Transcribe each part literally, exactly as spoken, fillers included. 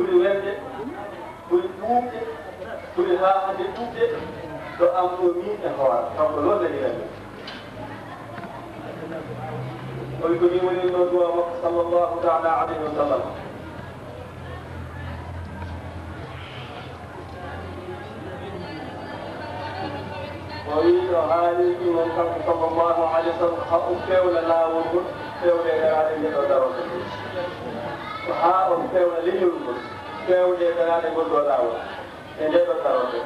Ɓuri welde, ɓuri ɓuuɓde, ɓuri haahde ɓuuɓde ɗo am ɗo min e hoore, kanko noon nani welde. O wi ko ni woni ɗo duwa makko, sallallahu taala alayhi wa sallam. O wi, o haali ɗum en kanko, sallallahu alayhi wa sallam, haa o fewna laawol ngol, fewde e daraaɗe nde ɗo darorde. Ko haa o fewna leñol ngol, fewde e daraaɗe ngol ɗo laawol, e nde ɗo darorde.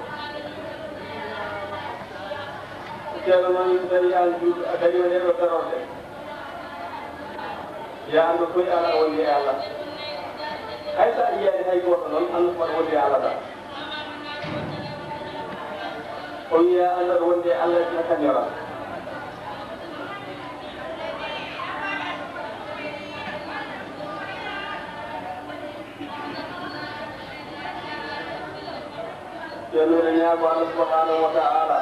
Ceerno noon, so tawi aan juulɗo, a dañii e nde ɗo darorde, ya anndu koye Allah, a wondi e Allah. Hay so a yiyaani hay gooto noon, anndu ko aɗa wondi e Allah tan. O wiya, anndu aɗa wondi e Allah, ina kañoraa. Yo min ñaago Allah subhanahu wa ta'ala,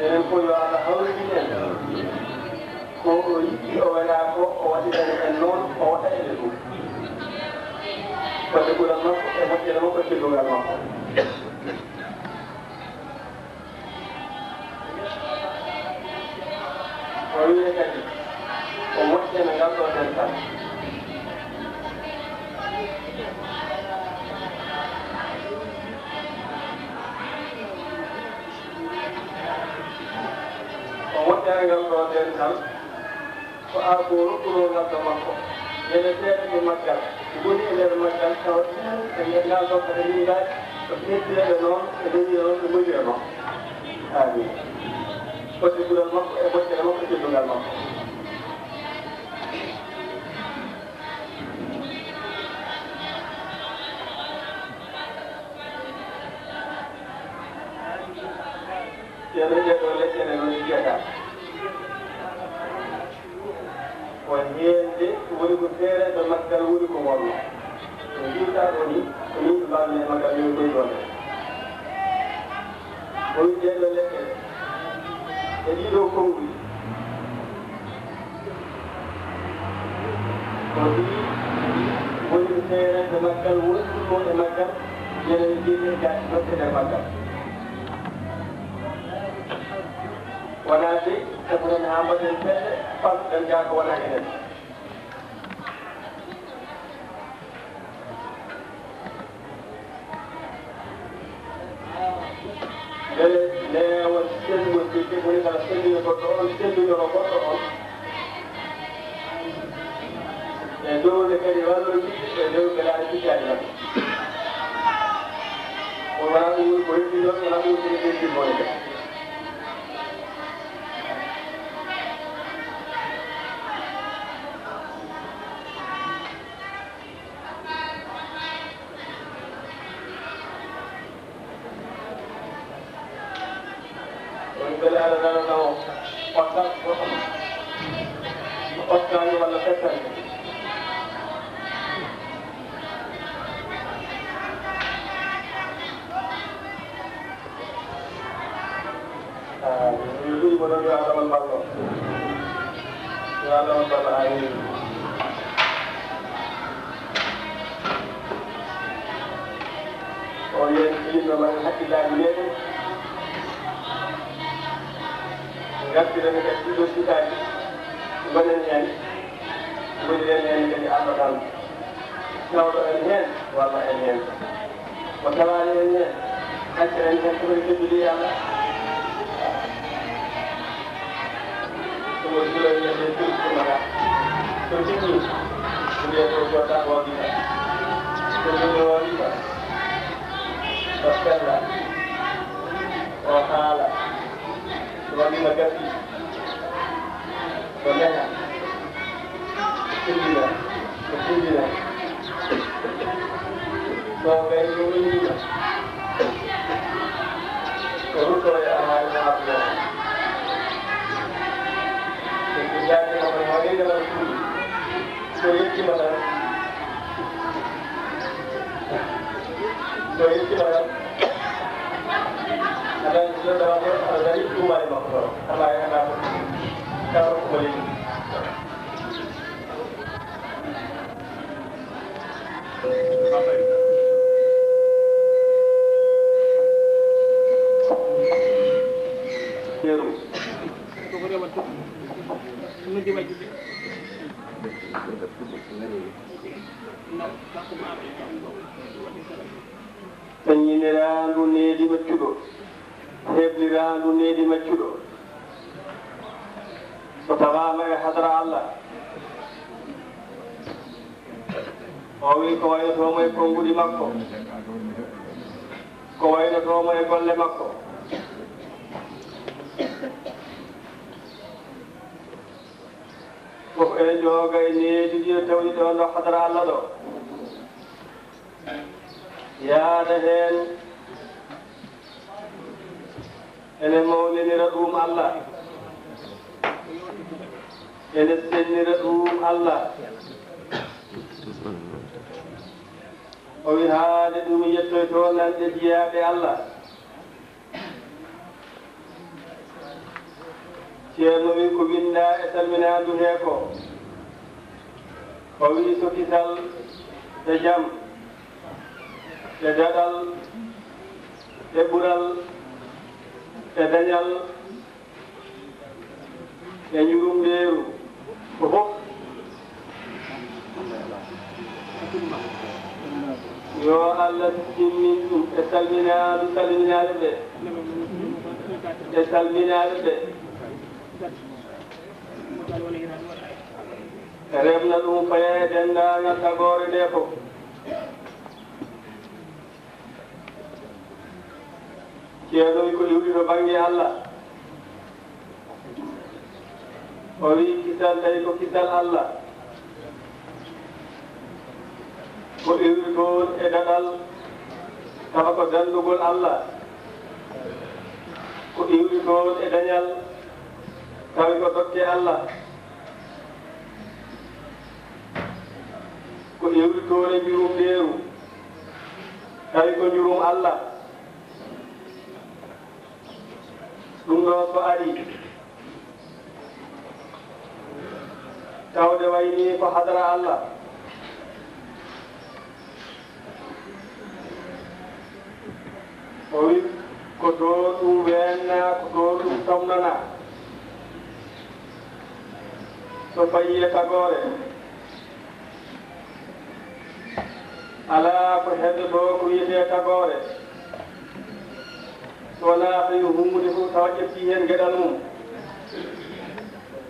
enen fof yo Allah hawritin en ko o yiɗi, o welaa ko, o waɗirani en noon, o waɗa enen ɗum. Fodde ɓural makko e moƴƴere makko e teddungal makko. O wiyi kadi, o moƴƴana ngal ɗo dental. O moƴƴana ngal ɗo dental. Ko ar ko rokkunoo ngal to makko. Ñande seeɗa e maggal, ngoni e nder maggal, tawa ɗum e nder ngal ɗo kadi min mbaɗi ko heddiiɓe noon, e ndewi noon, ɓe ngoni e makko. Amin. Fodde ɓural makko e moƴƴere makko e teddungal makko. Ceerno, ɗee ɗoo leɗɗe ne woni jeeta. Ko heen de woni ko seereeɓe maggal woni ko wonno. Ko njiitaa ɗoo ni, ko nii ɓe mbaɗno e maggal, min koye ɗoo nde. O wi ɗee ɗoo leɗɗe e ɗii ɗoo konnguɗi. Ko ɗii woni ko seereeɓe maggal wonduno e maggal, ñande ɓe jeyi e jaati goɗɗe nder maggal. Wonaa de, sabu enen haa mbaɗen pelle, paltoɗen gaa ko wonaa enen. Mbele neewa senngo jidde, moni kala senndino goɗɗo on, senndinoro goɗɗo on. E dow nde kadi wallo yimɓe e dow ɓe laara ɓiccaaji maɓɓe. Kono wonaa ɗum woni ko heddi noon, wonaa ɗum woni ko heddi moni kadi. Woni mbele aɗa nanana o, ottaani goɗɗo, ottaani walla fettaani. Ah, mi wiyi mo ɗon, yo Allah on ballo. Yo Allah on ballo, amiin. O wiyen yimɓe mari hakkillaaji meeɗen. Ngartiren kadi ɗiɗo sukaaji, ngonen heen, ngoniren heen kadi Allah tan. Tawɗo en heen, walla en heen. Mo tawaani en heen, accen en heen, ko ɓuri teddude e Allah. Ɗum o jula wiya ɓe turu ko mbaɗa. So tinni, wiyee ko jooɗa o wiya. So tinni o wiya. O sella. O haala. So waɗiima gasi. Ko neha, ko tindina, ko tindina. So gayni winndima, ko rutto e amaani mo abdana. Ko jaajima ko waɗeyde wala suuɗi. So yettima tan, so yettima tan, aɗa anndi so tawa ko aɗa dañi tuumaade makko ɗo. Amma e hannaa ko kala ko mbaɗi. Feññiniraandu needi maccuɗo, hebliraandu needi maccuɗo. So tawaama e hadara Allah, o wi ko waynotoomo e konnguɗi makko, ko waynotoomo e golle makko. Fof ene jooga e needi ɗi o tawni ɗoon ɗo hadara Allah ɗo. Yaada heen, ene mawninira ɗum Allah, ene sennira ɗum Allah. O wi haade ɗum yettoyto nande jiyaaɓe Allah. Ceerno wi ko winndaa e salminaandu hee ko, o wi so kisal e jam e daɗal e ɓural e dañal e njurumdeeru ko fof. Yo Allah timmin ɗum e salminaandu salminaaɓe ɓe, e salminaaɓe ɓe. Remna ɗum faya e denndaangal tagoore nde fof. Ceerno wi ko iwri to bannge Allah. O wi kisal tawi ko kisal Allah. Ko iwri toon e daɗal tawa ko danndugol Allah. Ko iwri toon e dañal tawi ko dokke Allah. Ko iwri toon e njurumdeeru tawi ko njurum Allah. Ɗum ɗo so ari, tawde wayni ko hadara Allah, o wi ko to ɗum weenna, ko to ɗum tomnana. So fayi e tagoore, alaa ko heddotoo ko wiyetee tagoore, so wonaa tawi hummude fof tawa ƴetti heen geɗal mum.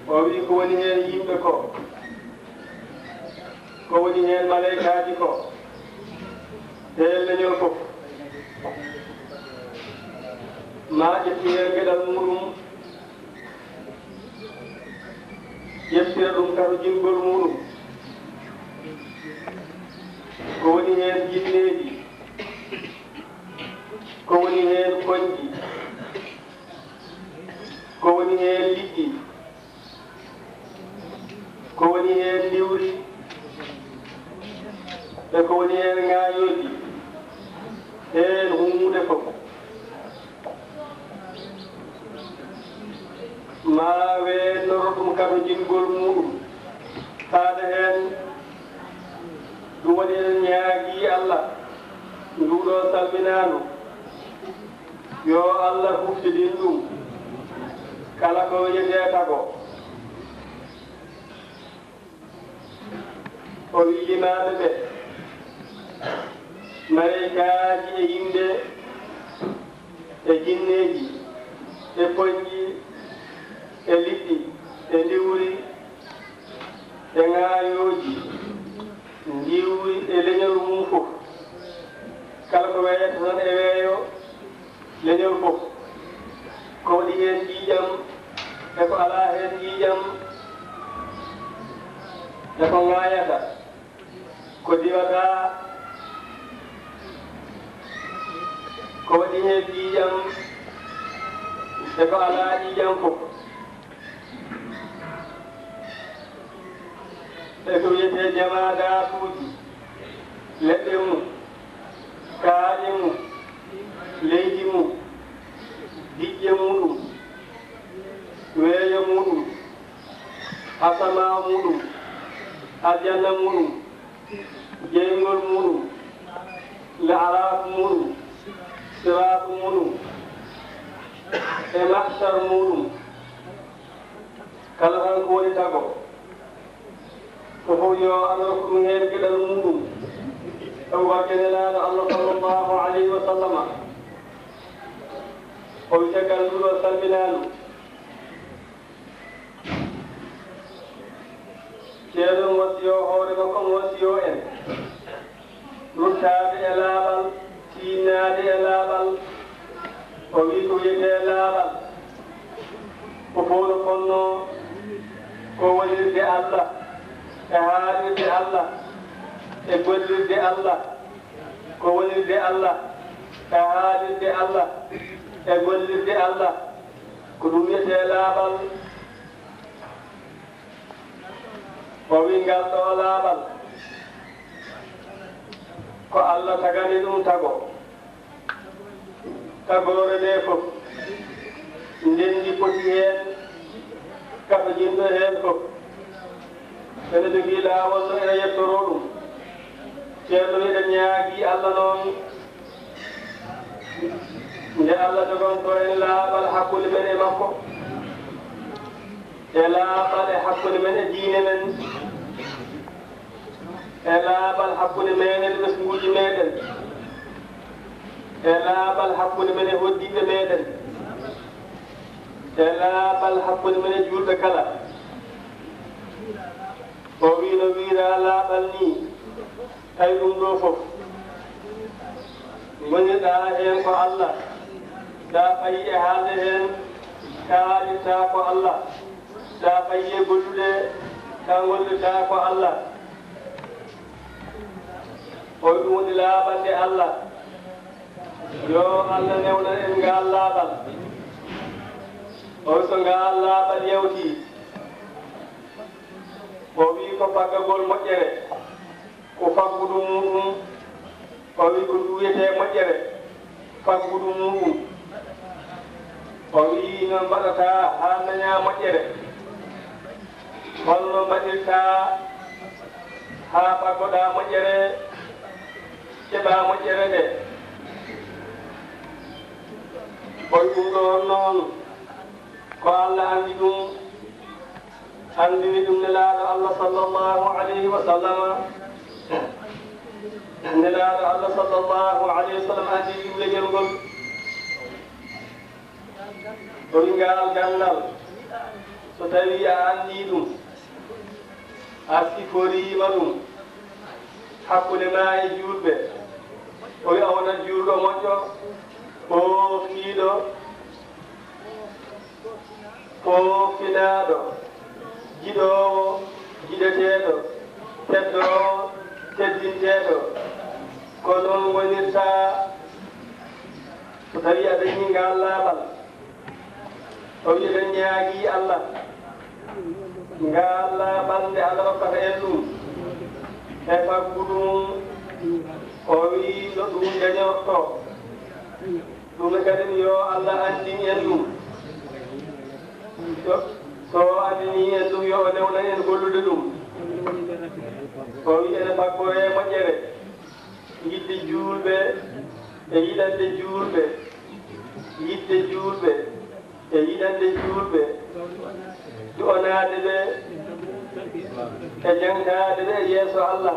O wi ko woni heen yimɓe ko, ko woni heen maleykaaji ko, heen leñol fof, ma ƴetti heen geɗal muɗum, ƴettira ɗum karojingol muɗum. Ko woni heen jinneeji, ko woni heen koñji, ko woni heen liɗɗi, ko woni heen ndiwri, e ko woni heen ŋaayooji, heen hummude fof. Ma weennoro ɗum karojingol muɗum, faada heen. Ɗum waɗi eɗen ñaagii Allah, nduu ɗoo salminaandu, yo Allah huftidin ɗum, kala ko wiyetee tago. O wi limaaɓe ɓe, maleykaaji e yimɓe e jinneeji e poñƴi e liɗɗi e ndiwri e ŋaayooji, ndiwri e leñol mum fof, kala ko weeyata tan e weeyo leñol fof, ko waɗi heen ƴiiƴam e ko alaa heen ƴiiƴam, e ko ŋaayata, ko diwata, ko waɗi heen ƴiiƴam e ko alaa ƴiiƴam fof. E ko wiyetee jamaadaatuuji, leɗɗe mum, kaaƴe mum, leydi mum, diƴƴe muɗum, weeyo muɗum, asamaa muɗum, aljanna muɗum, jeyngol muɗum, laaraaf muɗum, siraat muɗum, e mahsar muɗum. Kala tan ko woni tago, ko fof yo Allah rokku ɗum heen geɗal muuɗum. Sabu barke Nelaaɗo Allah sallallahu alayhi wa sallama, o wi caggal nduɗo salminaandu, Ceerno on wasiyoo hoore makko, on wasiyoo en. Ruttaade e laaɓal, tiinnaade e laaɓal, o wii ko wiyetee laaɓal, ko fof no fonnoo ko wonirde Allah, e haalirde Allah, e gollirde Allah, ko wonirde Allah, e haalirde Allah, e gollirde Allah, ko ɗum wiyetee laaɓal. O wii ngal ɗoo laaɓal, ko Allah tagani ɗum tago. Tagoore nde fof, ndenndi poti heen, kafojinɗo heen fof ene jogii laawol no ene yettoroo ɗum. Ceerno, eɗen ñaagii Allah noon, nde Allah jogonto en laaɓal hakkunde men e makko, e laaɓal e hakkunde men e diine men, e laaɓal hakkunde meɗen e ɓesnguuji meɗen, e laaɓal hakkunde men e hoɗdiiɓe meɗen, e laaɓal hakkunde men e juulɓe kala. O wii no wiiraa laaɓal nii, tawi ɗum ɗoo fof ngonirɗaa heen ko Allah, so a fayii e haalde heen, kaalirtaa ko Allah, so a fayii e gollude, ka gollitaa ko Allah. O wi ɗum woni laaɓal nde Allah. Yo Allah newnan en ngaal laaɓal. O wi so ngaal laaɓal yawtii, o wi ko faggagol moƴƴere, ko faggudu muuɗum, o wi ko ɗum wiyetee moƴƴere, faggudu muuɗum. O wi no mbaɗataa haa ndañaa moƴƴere, holno mbaɗirtaa haa faggoɗaa moƴƴere, keɓaa moƴƴere nde. O wi ɗum ɗoon noon, ko Allah anndi ɗum, anndini ɗum Nelaaɗo Allah sallallahu alayhi wa sallama. Nelaaɗo Allah sallallahu alayhi wa sallam anndini ɗum leñol ngol. O wi ngaal ganndal, so tawii a anndii ɗum, a siforiima ɗum hakkunde maa e juulɓe, o wi a wonat juulɗo moƴƴo, fooftiiɗo, fooftinaaɗo, jiɗoowo, jiɗeteeɗo, teddoowo, teddinteeɗo. Ko noon wonirta so tawii a dañii ngaal laaɓal. O wi eɗen ñaagii Allah, ngaal laaɓal nde Allah rokkata en ɗum, e faggudu mum, o wi no ɗum dañortoo. Ɗum kadi yo Allah anndin en ɗum. So, so o anndinii en ɗum, yo o newnan en gollude ɗum. O wi ene faggoree moƴƴere, yiɗde juulɓe, e yiɗande juulɓe, yiɗde juulɓe, e yiɗande juulɓe, du'onaade ɓe, e jaŋtaade ɓe e yeeso Allah,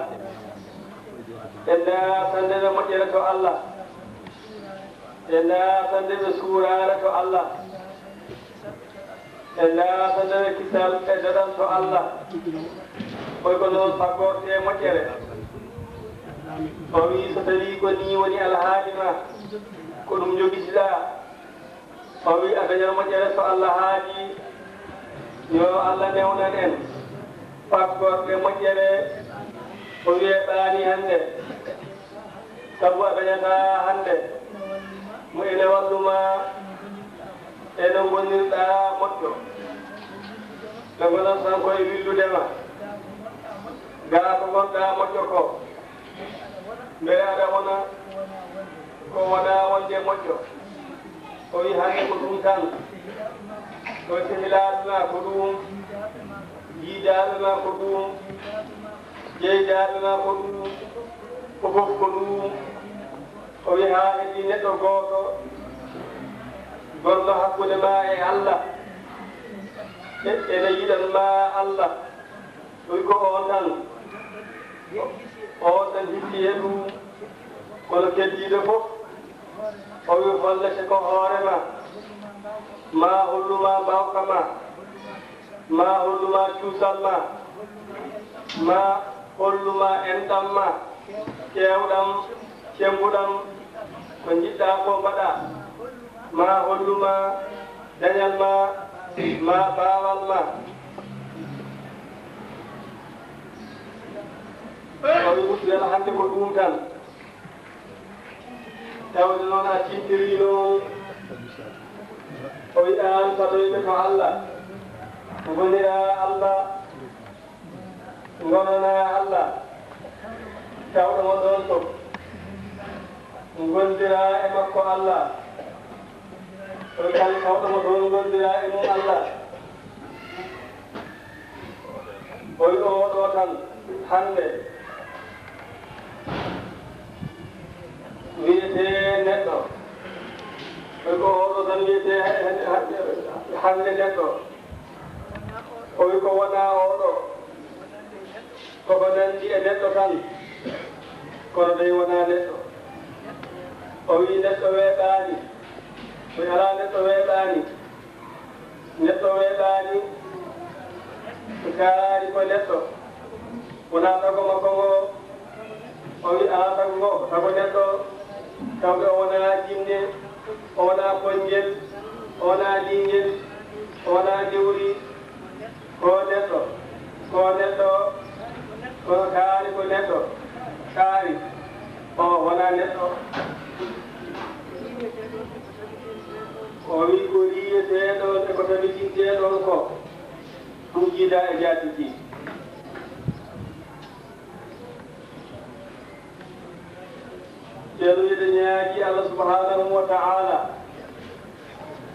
e naatande ɓe moƴƴere to Allah, e naatande ɓe suuraare to Allah, e naatande ɓe kisal e daɗal to Allah. Koy ko noon faggortee moƴƴere. O wii so tawii ko nii woni alhaali ma, ko ɗum njogitiɗaa, o wi a dañat moƴƴere so Allah haali, yo Allah newnan en faggorɗe moƴƴere. O wi e ɗaani hannde, sabu a dañataa hannde mo ene wallu ma e no ngonirɗaa moƴƴo. Ɓe ngonat tan koye willude ma, gaa ko ngonɗaa moƴƴo ko. Mbele aɗa wona ko wonaa wonde moƴƴo? O wi hannde ko ɗum tan. Koye sehilaaɓe ma ko ɗum, jiidaaɓe ma ko ɗum, jeydaaɓe ma ko ɗum, ko fof ko ɗum. O wi haa heddii neɗɗo gooto gonɗo hakkunde ma e Allah. Ene yiɗan ma Allah, ɗum ko on tan, on tan hikki e ɗum, kono keddiiɗo fof, o wi hollete ko hoore ma, ma hollu ma mbaawka ma, ma hollu ma cuusal ma, ma hollu ma enɗam ma, keewɗam, cemmbuɗam, ko njiɗɗa ko mbaɗa, ma hollu ma dañal ma, ma baawal ma. O wi musidal hannde ko ɗum tan. Tawde noon a tintirii noon, o wi aan padoyɓe to Allah, ngonira Allah, ngonana Allah, tawɗo mo ɗoon to, ngondira e makko Allah, o wi kala tawɗo mo ɗoon ngondira e mum Allah. O wi oo ɗoo tan hannde wiyetee neɗɗo. O wi ko oo ɗoo tan wiyetee hannde neɗɗo. O wi ko wonaa oo ɗoo. Koko nanndi e neɗɗo tan, kono dey wonaa neɗɗo. O wi neɗɗo weeɓaani. O wi alaa neɗɗo weeɓaani. Neɗɗo weeɓaani, kaari ko neɗɗo. Wonaa tago makko ngo, o wi alaa tago ngo, tago neɗɗo, tawde o wonaa jinne, o wonaa koñngel, o wonaa liingel, o wonaa ndiwri, ko neɗɗo, ko neɗɗo, kono kaari ko neɗɗo, kaari, o wonaa neɗɗo. O wi ko riiyeteeɗo e ko tabitintee ɗoon ko, ɗum jiidaa e jaatigi. Ceerno, eɗen ñaagii Allah subhaanahu wa ta'ala,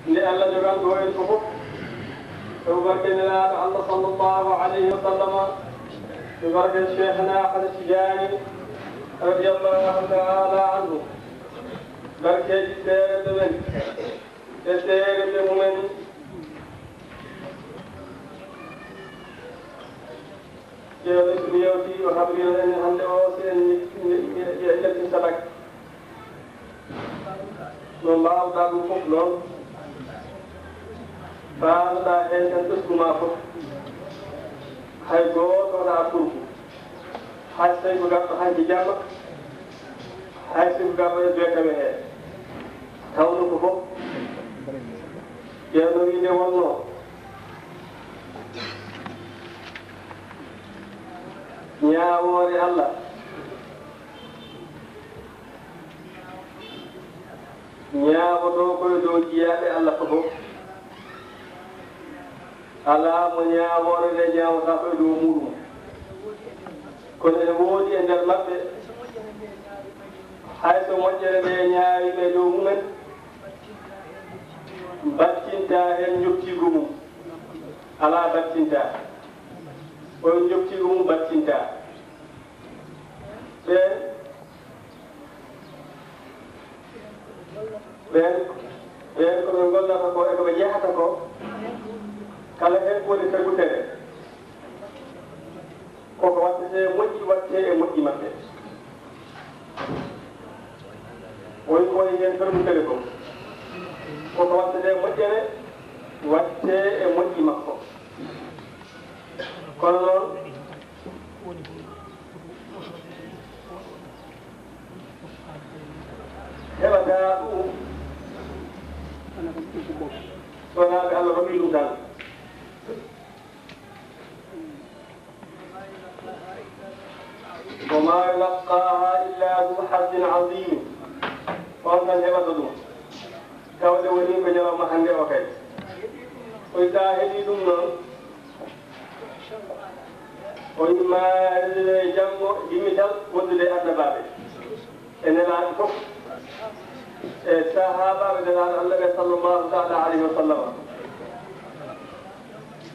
nde Allah jogantoo en ko fof, e barke Nelaaɗo Allah sallallahu alayhi wa sallam, e barke Cheikhna Ahmad Tijaani radiyallahu ta'ala anhu, barkeeji seerenɓe men e seerenɓe mumen. Ceerno, so mi yewtii, o habrino en hannde o, so en njaltin sadaka. No mbaawɗaa ɗum fof noon, mbaawɗaa heen tan ɓesngu maa fof. Hay gooto wonaa kurgu. Hay so tawi ko garɗo hanki jamma, hay so ko garɗo e beetawe heen. Tawno ko fof, ceerno wi nde wonnoo. Ñaawoore Allah. Ñaawotoo ko e dow jiyaaɓe Allah fof. Alaa mo ñaawoore nde ñaawata ko e dow muuɗum. Kono ene woodi e nder maɓɓe, hay so moƴƴere nde ñaawi ɓe dow mumen, battinta heen njokkiigu mum. Alaa battinta. Oon njokkiigu mum battinta. Ɓeen, ɓeen, ɓeen ko ɓe ngollata ko e ko ɓe njahata ko, kala heen ko woni fergutere, koko waɗtetee moƴƴi, waɗtee e moƴƴi maɓɓe. Woni ko woni heen fergutere ko, koko waɗtetee moƴƴere, waɗtee e moƴƴi makko. Kono noon, heɓataa ɗum, so wonaa ɓe Allah rokii ɗum tan. Wa maa yulaqqaahaa illaa zuu hazzin aziim. On tan heɓata ɗum. Tawde woni ko ñalawma hannde o kay. Koy so a heɓii ɗum noon, o imma janngo jimmital wondude e annabaaɓe e nelaaɓe fof e sahaabaaɓe nelaaɗo Allah ɓe sallallahu taala alayhi wa sallam.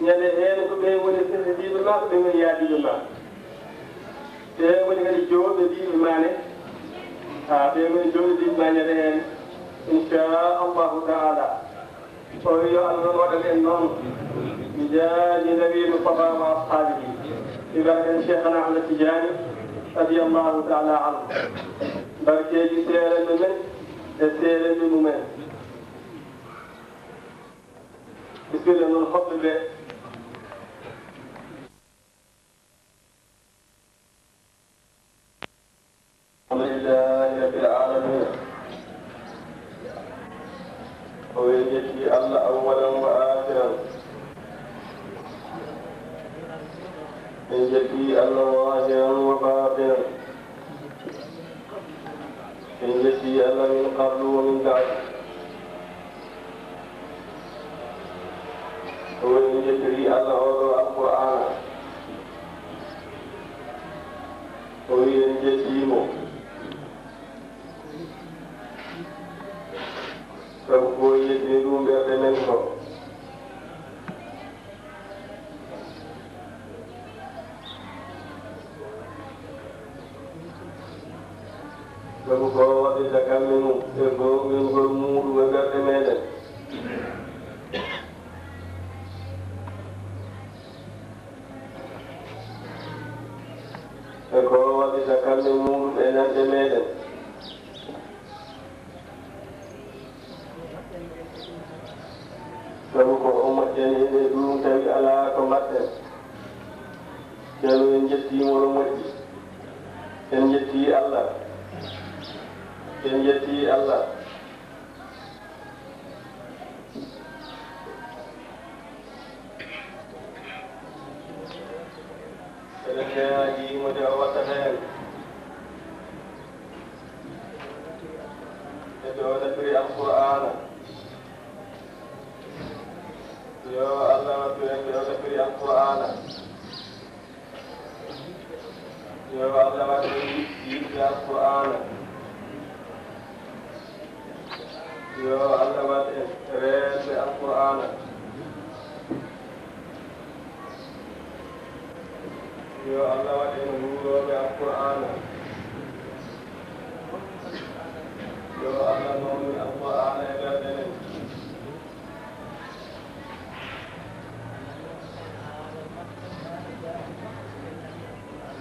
Ñande heen ko ɓe woni sehdiiɓe ma, ko ɓe woni yaadiiɓe ma. Ɓe woni kadi jooɗodiiɓe ma ne. Ha, ɓe woni jooɗodiiɓe ma ñande heen. Inchaa Allahu taala. O wi yo Allah noon waɗan en noon. بجاه النبي المصطفى وأصحابه. Ibrahim Cheikhna Ahmed Tidiane رضي الله تعالى عنه. Barkeeji seerenɓe men e seerenɓe mumen. Bisimilla noon hoɓɓe ɓe. Alhamdulillahi rabbil alamin. O en jetti Allah awwalan wa akhiran. En jetti Allah zahiran wa batinan. En jetti Allah min qablu wa min ba'du. O en jettiri Allah oɗo Alqur'aana. O wi en jetti mo. Sabu ko yettini ɗum ɓerɗe men ko. Sabu ko waɗi takanne mum e goongingol muuɗum e ɓerɗe meɗen. E ko waɗi takanne muuɗum e nanɗe meɗen. Sabu ko o moƴƴani en e ɗum tawi alaa ko mbaɗɗen. Ceerno, en njettii mo no moƴƴi. En njettii Allah. En njettii Allah. Eɗen ñaagii mo nde o wattata en. E nde o nafiri Alqur'aana. Yo Allah wattu en nde o nafiri Alqur'aana. Yo Allah waɗ en yiɗɓe Alqur'aana. Yo Allah waɗ en reenɓe Alqur'aana. Yo Allah waɗ en huurooɓe Alqur'aana. Yo Allah mawnu Alqur'aana e ɓerɗe men.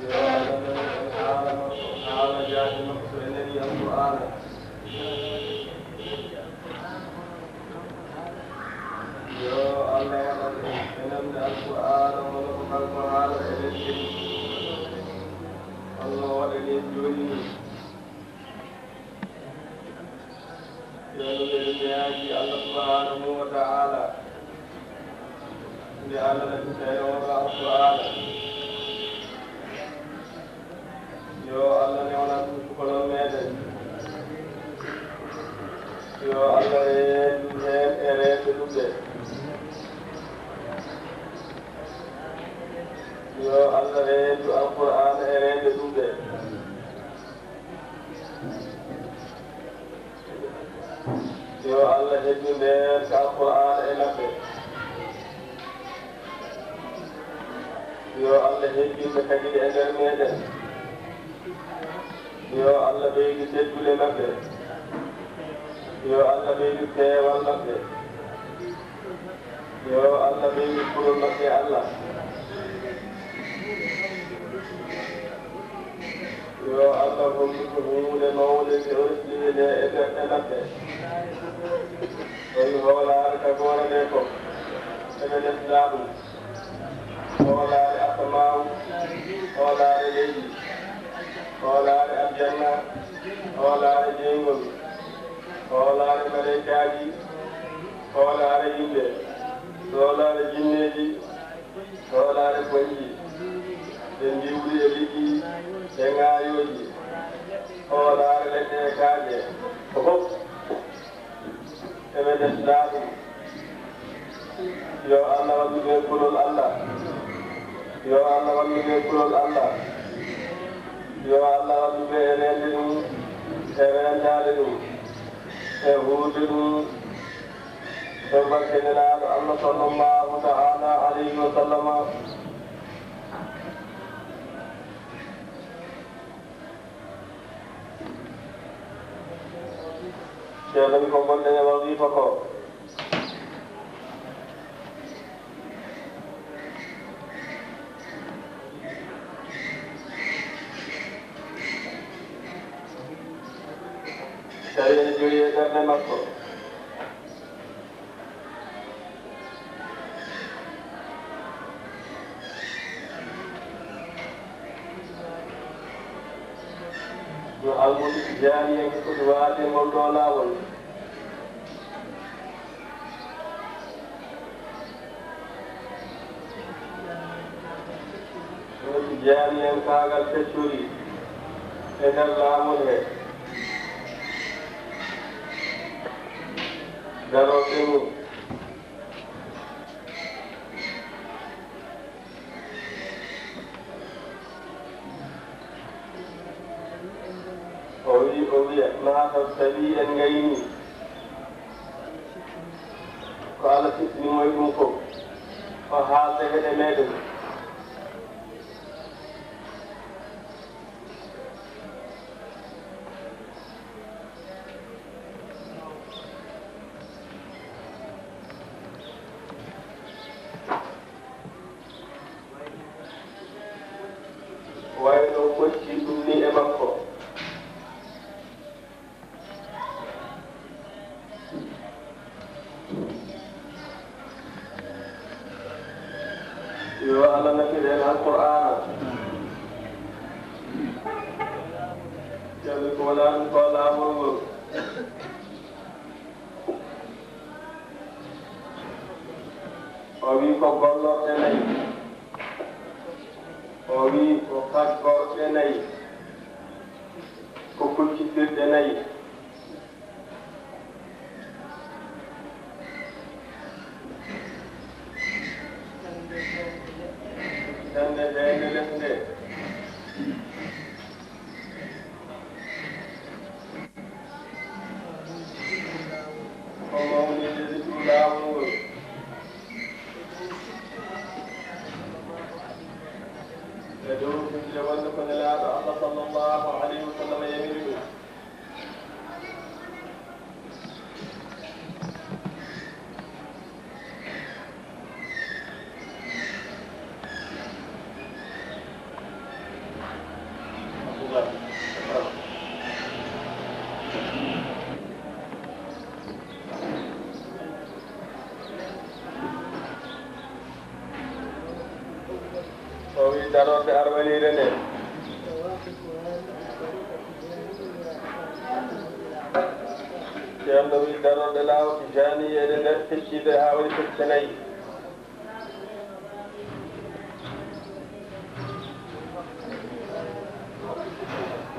Yo Allah nanu en haala makko, haala jaati makko so en nanii Alqur'aana. Yo Allah waɗan en nande Alqur'aana hono ko kanko haala eɗen kadi. Allah waɗan en jooni nii. Yo Allah, eɗen ñaagii Allah subhanahu wa ta'ala, nde Allah naɓirta en oɗo Alqur'aana, yo Allah newnan ɗum sukalon meɗen. Yo Allah reendu heen e reenɓe ɗuɓɓe. Yo Allah reendu Alqur'aana e reenɓe ɗuɓɓe. Yo Allah hebbin ɓeen ka Alqur'aana e maɓɓe. Yo Allah hebbin ɓe kadi e nder meɗen. Yo Allah ɓeydu teddule maɓɓe. Yo Allah ɓeydu peewal maɓɓe. Yo Allah ɓeydu kulol maɓɓe Allah. Yo Allah hollu ko huunde mawnde nde o resɗini nde e ɓerɗe maɓɓe. Tawi hoolaare tagoore nde ko eɓe ndesnaa ɗum. Hoolaare asamaawu, hoolaare leydi, hoolaare aljanna, hoolaare jeyngol, hoolaare maleykaaji, hoolaare yimɓe, hoolaare jinneeji, hoolaare koñji, e ndiwri e liɗɗi, e ŋaayooji, hoolaare leɗɗe e kaaƴe, ko fof. Eɓe ndesnaa ɗum. Yo Allah wallu ɓe kulol Allah. Yo Allah wallu ɓe kulol Allah. Yo Allah wallu ɓe e reende ɗum, e reendaade ɗum, e huurde ɗum, e barke Nelaaɗo Allah sallallahu ta'ala alayhi wa sallama. Ceerno wi ko ngonɗen e wazifa ko. Ene joyi e ɓernde makko. Yo Almuudu Tijaani en foti waade ngol ɗoo laawol. Yo Tijaani en kaagal peccori e nder laawol he. Darorɗe mum. O wi, o wiya, maa taw tawi en ngayni ko Allah siftini mo e ɗum fof, o haalda heɗe meɗen. Wayno ɓocci ɗum ni e makko. Yo Allah nafi en Alqur'aana. Ceerno ko wonaa ɗum ko laawol ngol. O wi ko gollorɗe nayi. O wi ko faggorɗe nayi. Ko kuccittirɗe nayi. Jannde heede les nde. Ko mawninde zikru laawol ngol. E dow firnde wonde ko Nelaaɗo Allah sallallahu alayhi wa sallam yamiri ɗum. O wi darorde arwaniire nde. Ceerno wi darorde laawol Tijaani eɗe nder feccide haa waɗi fecce nayi.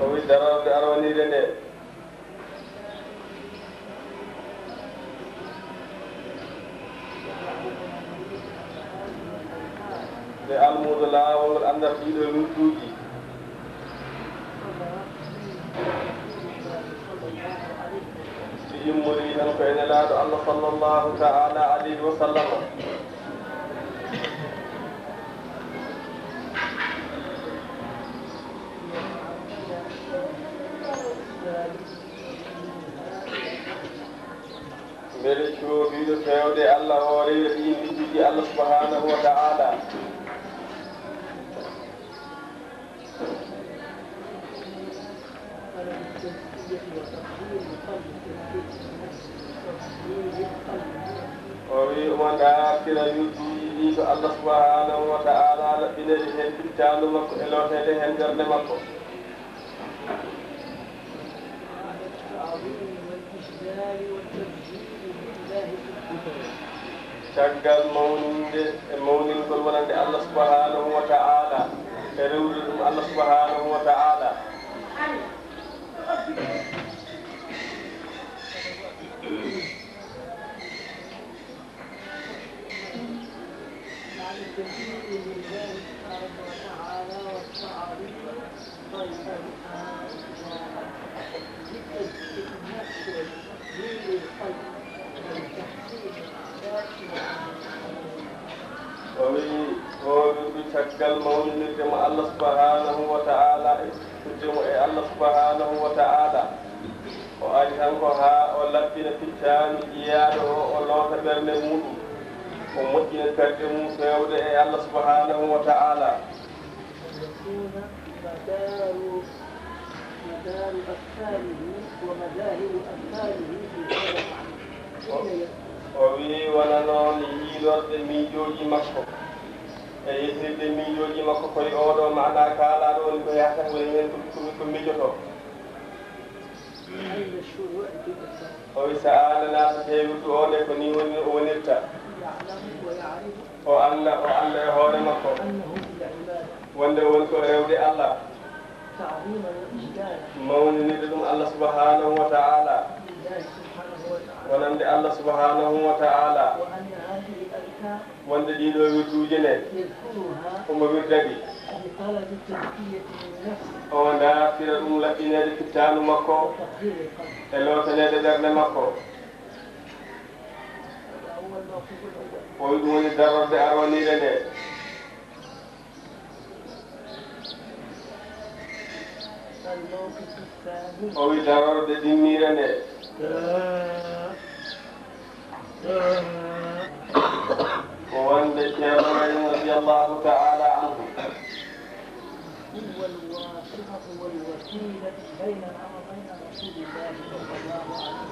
O wi darorde arwaniire nde. Nde almuudo laawol ngol annda ɗiɗo wirduuji. Ɗi immori tan ko e Nelaaɗo Allah sallallahu ta'ala alayhi wa sallam. Mbele cooduɗo feewde Allah hooreejo ɗiin wirduuji Allah subhanahu wa ta'ala. O wi omo dartira wirduuji ɗi to Allah subhanahu wa ta'ala laɓɓinede heen fittaandu makko e looteede heen ɓernde makko. Caggal mawninde e mawningol wonande Allah subhanahu wa ta'ala e rewrude ɗum Allah subhanahu wa ta'ala. O wi, o wi ko caggal mawninirde mo Allah subhanahu wa ta'ala, e firde mo e Allah subhanahu wa ta'ala. O ari tan ko haa o laɓɓina fittaandu jiyaaɗo o, o loota ɓernde muuɗum, o moƴƴina terɗe mum feewde e Allah subhanahu wa ta'ala. أفكاره ومذاهب أفكاره في هذا الأمر. O, o wi'i, wonano ni yiilorde miijooji makko e yehirde miijooji makko koye oo ɗoo maanaa kaalaaɗo woni ko yahata, woni heen ko, ko, ko miijotoo. أن الشروع في الإسلام O wi, so aan a naatatee wirdu oo de, ko nii woni no o wonirta. يعلم ويعرف O annda, o annda e hoore makko أنه في العبادة wonde o woni ko rewde Allah, تعظيما وإجلالا mawninirde ɗum Allah subhanahu wa ta'ala, لله سبحانه وتعالى. Wonande Allah subhanahu wa ta'ala, وأن هذه الأذكار wonde ɗii ɗoo wirduuji ne, يذكرها omo wirda ɗi, بطلب تزكية النفس o ndartira ɗum laɓɓineede fittaandu makko وتطهير القلب. E lootaneede ɓernde makko. هذا هو الموقف الأول. O wi ɗum woni darorde aroniire nde. الموقف الثاني. O wi darorde ɗimmire nde. Ko wonde Ceerno Ibrahim radiyallahu ta'ala anhu هو الواسطة والوسيلة بيننا وبين رسول الله صلى الله عليه وسلم.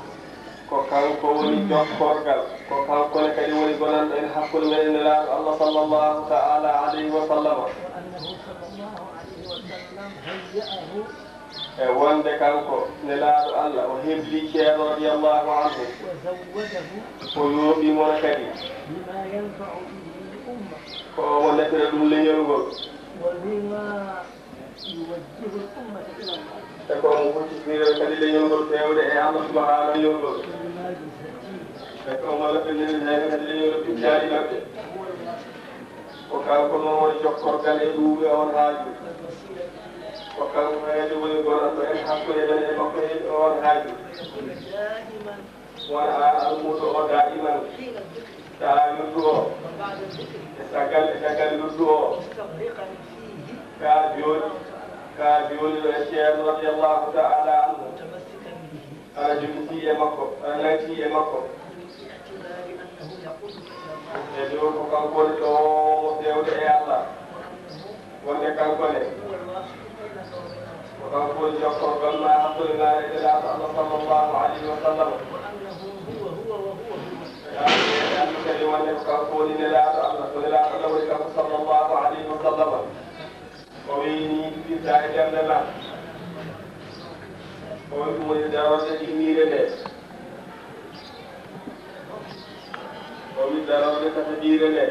Ko kanko woni jokkorgal, ko kanko ne kadi woni gonanɗo en hakkunde men e Nelaaɗo Allah sallallahu ta'ala alayhi wa sallam. وأنه صلى الله عليه وسلم هيأه E wonde kanko Nelaaɗo Allah, o hebli Ceerno radiyallahu anhu, وزوده o yooɓi mo ne kadi بما ينفع به الأمة ko o mo nafira ɗum leñol ngol. وبما يوجه الأمة إلى الله. E ko omo huccitira kadi leñol ngol feewde e Allah subhanahu wa ta'ala. E ko omo laɓɓinira heen kadi leñol pittaali maɓɓe. Ko kanko noon woni jokkorgal e ɗuuɓi on haaju. Ko kanko kadi woni gonanɗo en hakkunde men e makko e on haaju. Wona aan almuudo o daa'iman. Taa wirdu o. E caggal, e caggal wirdu o. Ka jooni, ka jooni ɗo e Ceerno radiyallahu ta'ala anhu. Ana jogiti e makko, ana nayti e makko. E dow ko kanko woni ɗo mo fewde e Allah. Wonde kanko ne. Ko kanko woni jokkorgal ma hakkunde ma e Nelaaɗo Allah sallallahu alayhi wa sallam. Yaa, e Allah kadi wonde ko kanko woni Nelaaɗo Allah, ko Nelaaɗo Allah woni kanko sallallahu alayhi wa sallam. O wiyi ni firta e ɓernde ma. O wi ɗum woni darorde ɗimmire nde. O wi darorde tataɓire nde.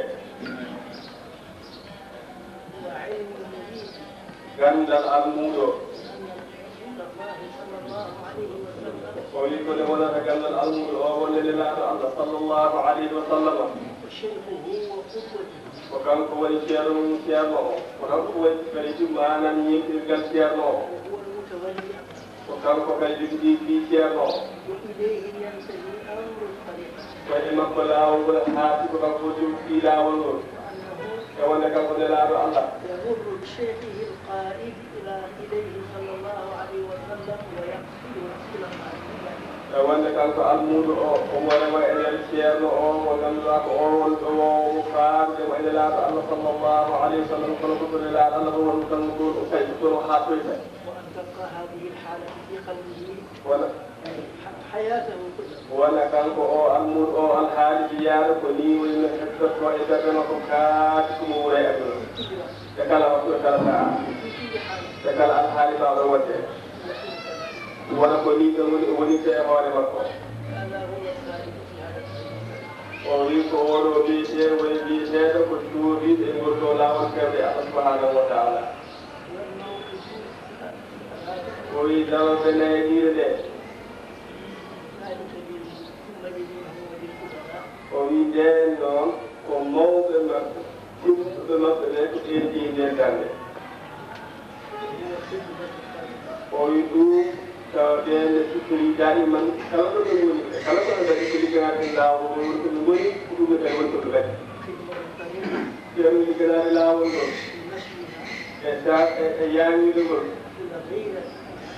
Ganndal almuudo. O wi ko nde wonata ganndal almuudo o wonde Nelaaɗo Allah sallallahu alayhi wa sallam. Ko kanko woni ceerno mum ceerno o. Ko kanko woni kadi maanam yimɓirgal ceerno o. Ko kanko kadi jogiti fii ceerno o. Ko e makko laawol ngol haati ko kanko jogiti laawol ngol. E wonde kanko Nelaaɗo Allah. E wonde kanko almuudo o, omo rewa e nder ceerno o, mo ngannduɗaa ko o woni ɗo woowo mo faarude mo e Nelaaɗo Allah sallallahu alayhi wa sallam, kono ko to Nelaaɗo Allah ko woni tan ɗon o tawi ko toon o haatoyta. Wona, wona kanko o almuudo o alhaali wiyaaɗo ko nii woni no heddotoo e ɓernde makko kaati ko mo wura e aduna. E kala waktu, e kala sa'a, e kala alhaali baawɗo wonde. Wona ko nii ɗon woni o wonirta e hoore makko. O wi ko oɗo wiyetee woni wiyeteeɗo ko jooɗiiɗo e ngol ɗo laawol fewde Allah subhanahu wa ta'ala. O wi darorde nayaɗiire nde. O wi ndeen noon ko mawɓe maɓɓe, timmuɓe maɓɓe ɓe ko ɓeen jeyi ndeen darnde. O wi ɗum tawa ɓeen ne siftori daa'iman kala ɗo ɓe ngoni, e kala ko ɓe mbaɗi ko ligganaade laawol ngol woni ko ɓe ngoni, ko ɗum ɓe kadi woni ko ɓe mbaɗi. Ɓeen ligganaade laawol ngol, e sa-, e, e yaawiiɗo ngol.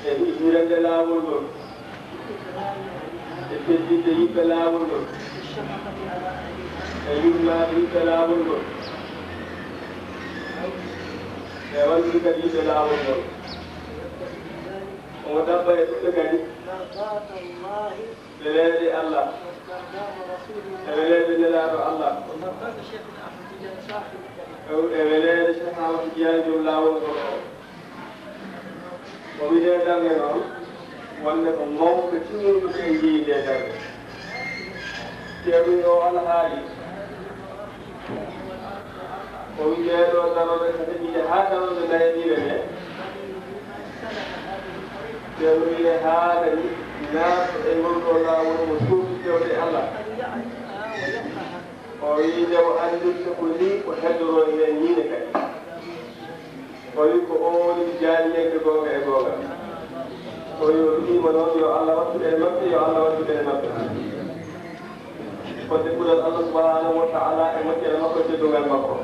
E hi-, hirande laawol ngol, e teddinde yimɓe laawol ngol, e yurmaade yimɓe laawol ngol, e wallude kadi yimɓe laawol ngol. Mo dabba e ɗuɓɓe kadi. مرضاة الله. Weleede Allah. ومرضاة رسول الله. E weleede Nelaaɗo Allah. ومرضاة شيخنا أحمد تجاني صاحب الطريقة. E, e weleede Cheikh Ahmad Tidiane Diop laawol ngol o. O wi'ee darnde noon, wonde ko mawɓe timmuɓe ɓe njeyi ndee darnde. Ceerno o alhaali, o wi'i ɓee ɗoo darooɓe ko heɓiiɓe haa darooɓe nayaɓiiɓe ɓe. Ceerno wi'ee haa kadi naatɗo e ngol ɗoo laawol mo suufi fewde e Allah. O wi'i nde o anndirta ko nii o heddoroo heen nii ne kadi. O wi'i ko oon jaaniyanke goonga e goonga. O wi'i o du'iima noon yo Allah wattu e maɓɓe, yo Allah wattu e maɓɓe. Fodde kulol Allah subhanahu wa ta'ala e moƴƴere makko e teddungal makko.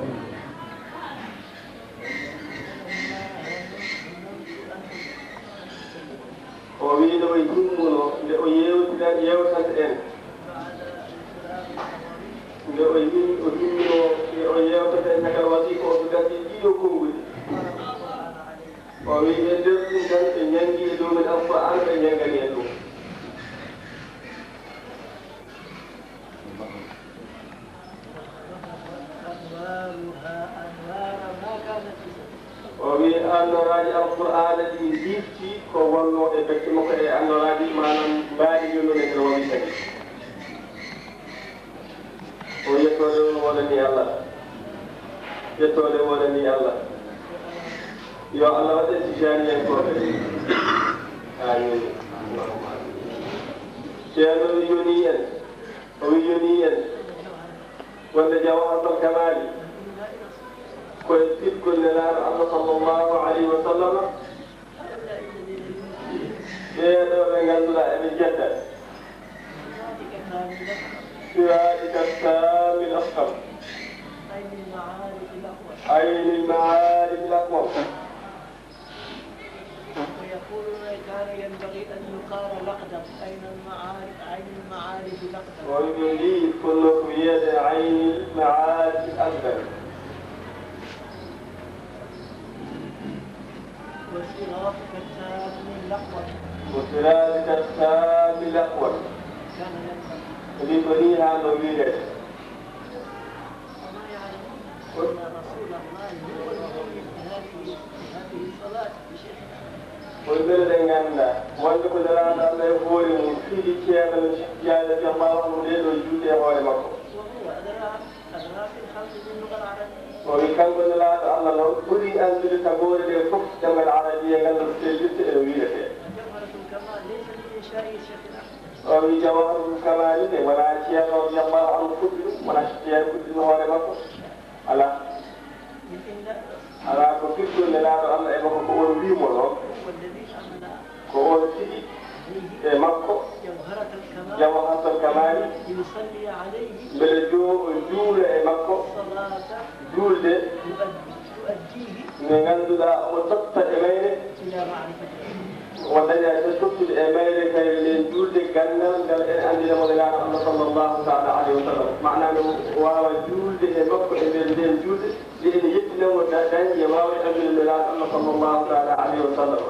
O wi'no o himmuno nde o yeewtira, yeewtanta en. Nde o him-, o himmuno nde o yeewtata en caggal wasiiko o, so gasi ɗiɗo konnguɗi. O wi'i e nder ɗum tan ɓe ñanngi e dow men Alqur'aana, ɓe ñanngani en ɗum. أنوارها أنوار ما كانت. O wi'i annooraaji Alqur'aana ɗi ndiifti ko wonnoo e becce makko e annooraaji, maanaam mbaadi yonnude heno wawi kadi. O yettoode on wonani Allah. Yettoode wonani Allah. Yo Allah waɗ en tijaaniyankooɓe. Amiin. Ceerno yoni en. O wi'yonii en wonde Jawharatul Kamaali ko e sikkol Nelaaɗo Allah sallallahu alayhi wa sallam. Ɓee ɗoo ɓe ngannduɗaa eɓe njedda. Siratika tammil aqwam. Aynil ma'arifil aqwam. ويقولون كان ينبغي أن يقال الأقدم، عين المعارف، عين المعارف الأقدم. O wi'i ɗum ndi, kono ko wiyeede Aynil Ma'arif Akbar. وصراطك التام الأقوم. وصراطك التام الأقوم. كان ينبغي. Ndi ko nii haanno wiyeede. وما يعلمون أن رسول الله هو المؤيد بهذه، بهذه الصلاة بشيخنا. Kono mbele ɓe ngannda wonde ko Nelaaɗo Allah e hoore mum fidi Ceerno Cheikh Tidiane radiyallahu anhu ndee ɗoo juulde e hoore makko. وهو أدرى، أدرى في الخلق باللغة العربية. O wi'i kanko Nelaaɗo Allah noon ɓuri anndude tagoore ɗee fof ɗemngal arabiya ngal no sellirta e no wiiretee. جوهرة الكمال ليس من إنشائه شيخنا. O wi'i Jawharatul Kamaali nde wonaa Ceerno radiyallahu anhu fuɗɗi ɗum, wonaa Cheikh Tidiane fuɗɗi ɗum hoore makko. Alaa. Alaa ko firti Nelaaɗo Allah e makko ko on wi'i mo noon. هو الذي أمر. Ko on tigi e makko. جوهرة الكمال. Jawharatul Kamaali. ليصلي عليه. Mbele jo o juula e makko. صلاة. Juulde. يؤدي. Nde ngannduɗaa omo totta e mayre. إلى معرفة. O daña e tottude e mayre kayre nden juulde ganndal ngal en anndina mo Nelaaɗo Allah sallallahu ta'ala alayhi wa sallam. Maanaa nde o waawa juulde e makko e nder nden juulde, nde ene yettina mo da-, dañde e waawde anndude Nelaaɗo Allah sallallahu ta'ala alayhi wa sallam.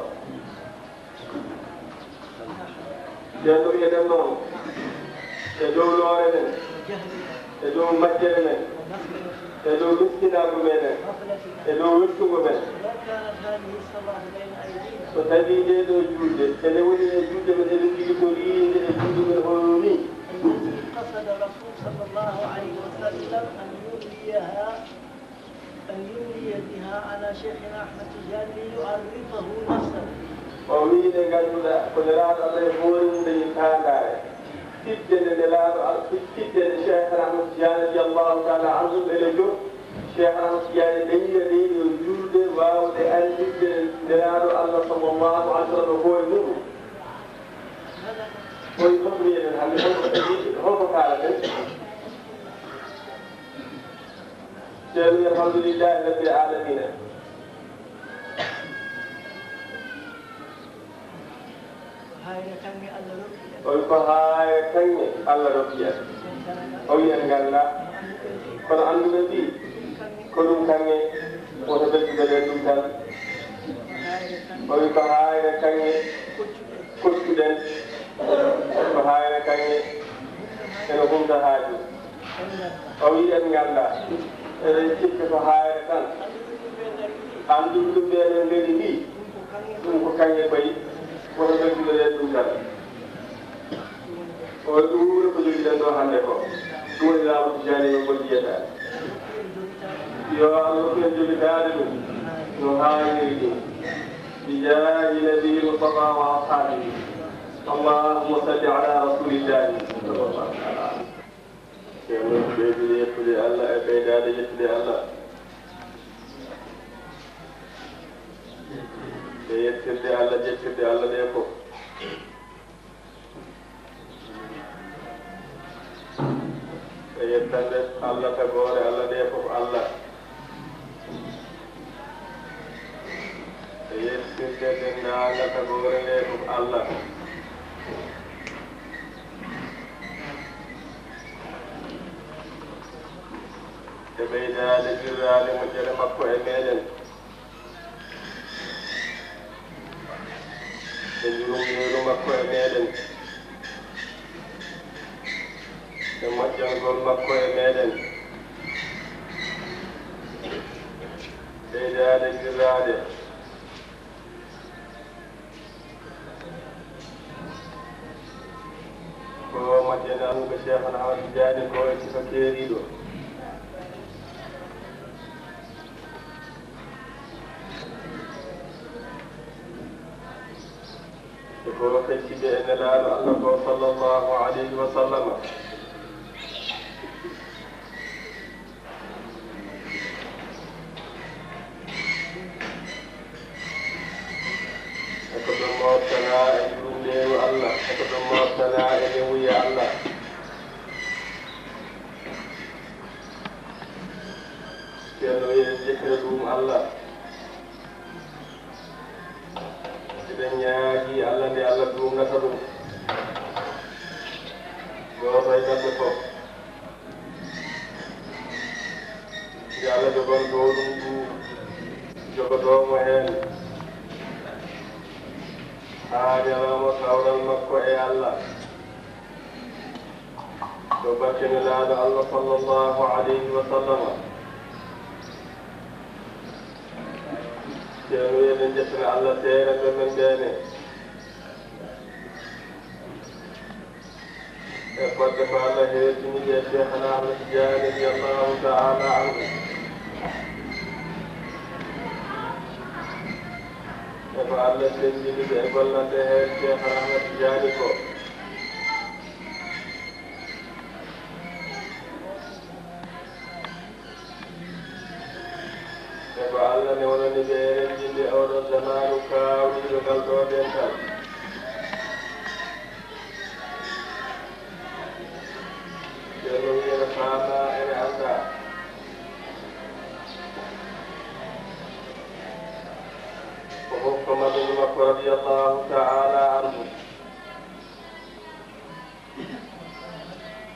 Nden ɗum eɗen noon e dow loore men, e dow majjere men, e dow miskinaagu meɗen, e dow weccugo men. لو كانت هذه الصلاة بين أيدينا. So tawii ndee ɗoo juulde ene woni e juulde men, eɗen njogii ko riinde e juulde men hono nii. التي قصد الرسول صلى الله عليه وسلم أن يوليها، أن يولي بها على شيخنا أحمد تجاني ليعرفه نفسه. O wi'i nde ngannduɗaa ko Nelaaɗo Allah e hoore mum dañi faandaare. Fidde nde Nelaaɗo Al-, fidde nde Cheikh Ahmad Tidiane radiyallahu ta'ala anhu ene jom. Cheikh Ahmad Tidiane dañi nde yo juulde waawde anndirde Nelaaɗo Allah sallallahu alayhi wa sallam e hoore mum. Koye fof mbiyen hannde holko, holko kaalaten? Ceerno, alhamdulillahi rabbil alamina. Hayre kaŋŋe Allah rokki en. O wi ko hayre kaŋŋe Allah rokki en. O wi en nganndaa. Kono annduɓe mbii, ko ɗum kaŋŋe, woto ɓe mbiɗen ɗum tan. O wi ko hayre kaŋŋe. Fottuɗen ko haayre kaŋŋe ene humta haaju. O wi'i en ngannda, eɗen cikka ko haayre tan. Annduɓe ɗum ɓe eɗen ngari ni, ɗum ko kaŋŋe payi, woto ɓe duɗoɗen ɗum tan. O ɗum wuro ko jogiɗen ɗo hannde ko. Ɗum woni laamu Tijaani no foti yiyata. Yo Allah rokku en jogitaade ɗum no haaniri ɗum. Bijaahi Nabi Mustafa wa ashaabihi. Allahumma salli ala rasulillahi sallallahu alaihi wa sallam. Ceerno ɓeydude yettude Allah e ɓeydaade yettude Allah. E yettirde Allah, jettirde Allah ɗe fof. E yettande Allah tagoore Allah nde fof Allah. E yettirde denndaangal tagoore nde fof Allah. E ɓeydaade jirraade moƴƴere makko e meeɗen. E yurmeende makko e meeɗen, e moƴƴangol makko e meeɗen, ɓeydaade jirraade. Ko majjanaango Seexna Ahmad Tijaani ko e sifa keeriiɗo. E ko feccide e Nelaaɗo Allah ko sallallahu alayhi wa sallam. E ko ɓe mooftanaa e yurmeende Allah, e ko ɓe mooftanaa e newuye Allah. Ceerno wi'en jettira ɗum Allah. Eɗen ñaagii Allah nde Allah duumnata ɗum. Gooto e maɓɓe fof. Nde Allah jogantoo ɗum ɗum, jogotoo mo heen. Haa ñalawma kawral makko e Allah. Ɗo barke Nelaaɗo Allah sallallahu alayhi wa sallam. Ceerno eɗen njettina Allah seeɗa ɓe men ɓeene. E fodde ko Allah heewtini ɓe Seexna Ahmad Tijaani radiyallahu ta'ala anhu. E ko Allah senndini ɓe e gollande heen Seexna Ahmad Tijaani ko. E ko Allah newnani ɓe renndinde oo ɗoo zamaanu kaawniiɗo ngal ɗoo dental. Ceerno wi'e ene faamaa, ene anndaa. Ko fof ko madani makko radiyallahu ta'ala anhu.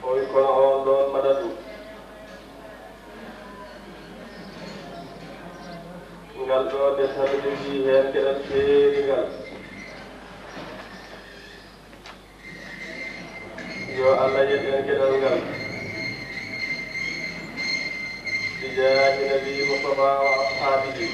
O wi kono oon ɗoon madadu. Ngal ɗoo de saɗa jogii heen geɗal keeringal. Yo Allah yettu en geɗal ngal. Bijaahi Nabi Mustafa wa ashaabihi.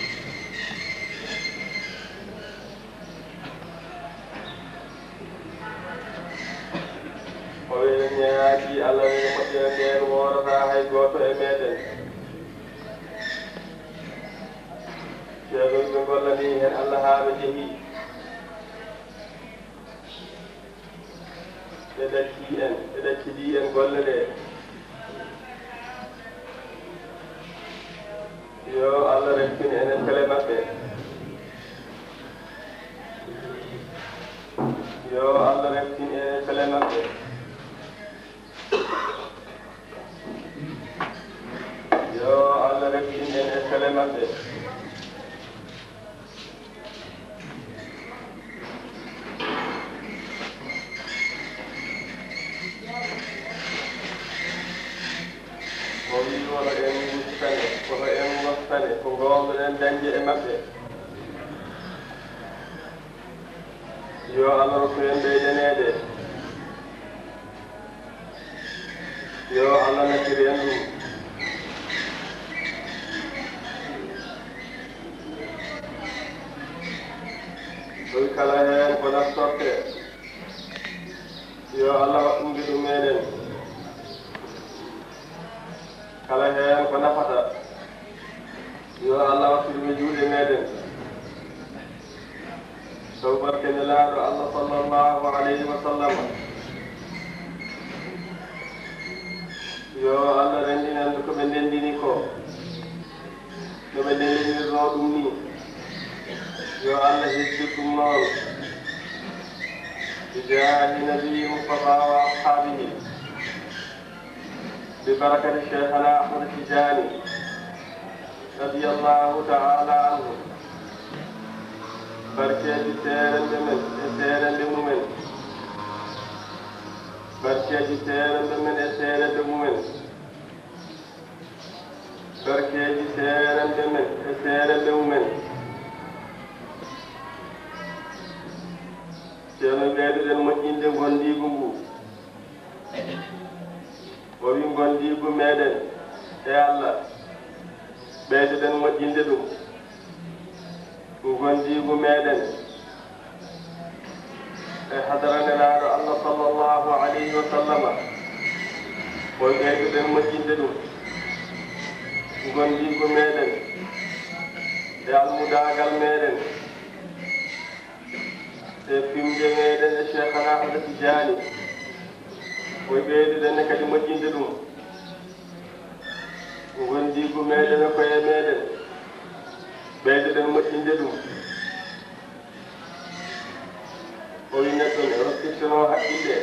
O wi'e ñaagii Allah nde moƴƴere ndeen woodataa hay gooto e meeɗen. Ceerno ɓe gollanii heen Allah haa ɓe njehi. Ɓe ɗaccii en, ɓe ɗaccidii en golle ɗee. Yo Allah reftin en e pele maɓɓe. Yo Allah reftin en e pele maɓɓe. Yo Allah reftin en e pele maɓɓe. O wi'i, wota en wustane, wota en wostane ko ngoownoɗen dañde e maɓɓe. Yo Allah rokku en ɓeydaneede. Yo Allah nafir en ɗum. Ɗum kala heen ko naftorte. Yo Allah waɗ ɗum geɗu meeɗen. Kala heen ko nafata, yo Allah waɗ ɗum e juuɗe meeɗen. Sabu barke Nelaaɗo Allah sallallahu alayhi wa sallam. Yo Allah renndin en ko ɓe ndenndini ko. No ɓe ndenndinirnoo ɗum nii, yo Allah hejjir ɗum noon. Bi jaahi Nabi Mustafa wa ashaabihi. Bi barakati Cheikhana Ahmad Tijaani, radiyallahu ta'ala anhu. Barkeeji seeremɓe men e seeremɓe mumen. Barkeeji seeremɓe men e seeremɓe mumen. Barkeeji seeremɓe men e seeremɓe mumen. Ceerno, ɓeyduɗen moƴƴinde ngondiigu ngu. O wi ngondiigu meeɗen e Allah, ɓeyduɗen moƴƴinde ɗum. Ngondiigu meeɗen e hadara Nelaaɗo Allah sallallahu alayhi wa sallama, o wi ɓeyduɗen moƴƴinde ɗum. Ngondiigu meeɗen e almudaagal meeɗen e fimde meeɗen e Cheikhana Ahmad Tijaani, o wi ɓeyduɗen ne kadi moƴƴinde ɗum. Ngondiigu meeɗen e koye meeɗen, ɓeyduɗen moƴƴinde ɗum. O wi neɗɗo ne rokkittono haqqille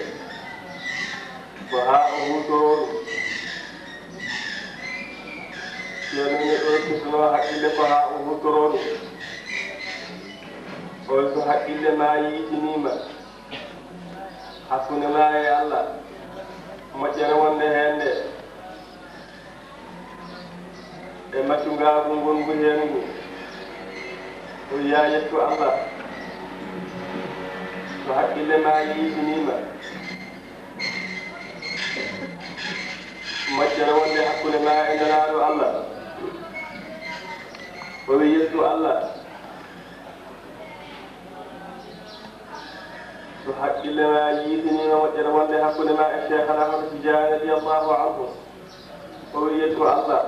ko haa o huutoroo ɗum. Ceerno, neɗɗo rokkittono haqqille ko haa o huutoroo ɗum. O wi so haqqille ma yiitiniima hakkunde ma e Allah, moƴƴere wonde heen nde, e maccungaagu ngongu heen ngu, o wiya yettu Allah. So haqqille ma yiitiniima moƴƴere wonde hakkunde ma e Nelaaɗo Allah, o wi yettu Allah. So haqqille ma yiitiniima moƴƴere wonde hakkunde ma e Cheikhana Ahmad Tijaani radiyallahu anhu, o wi yettu Allah.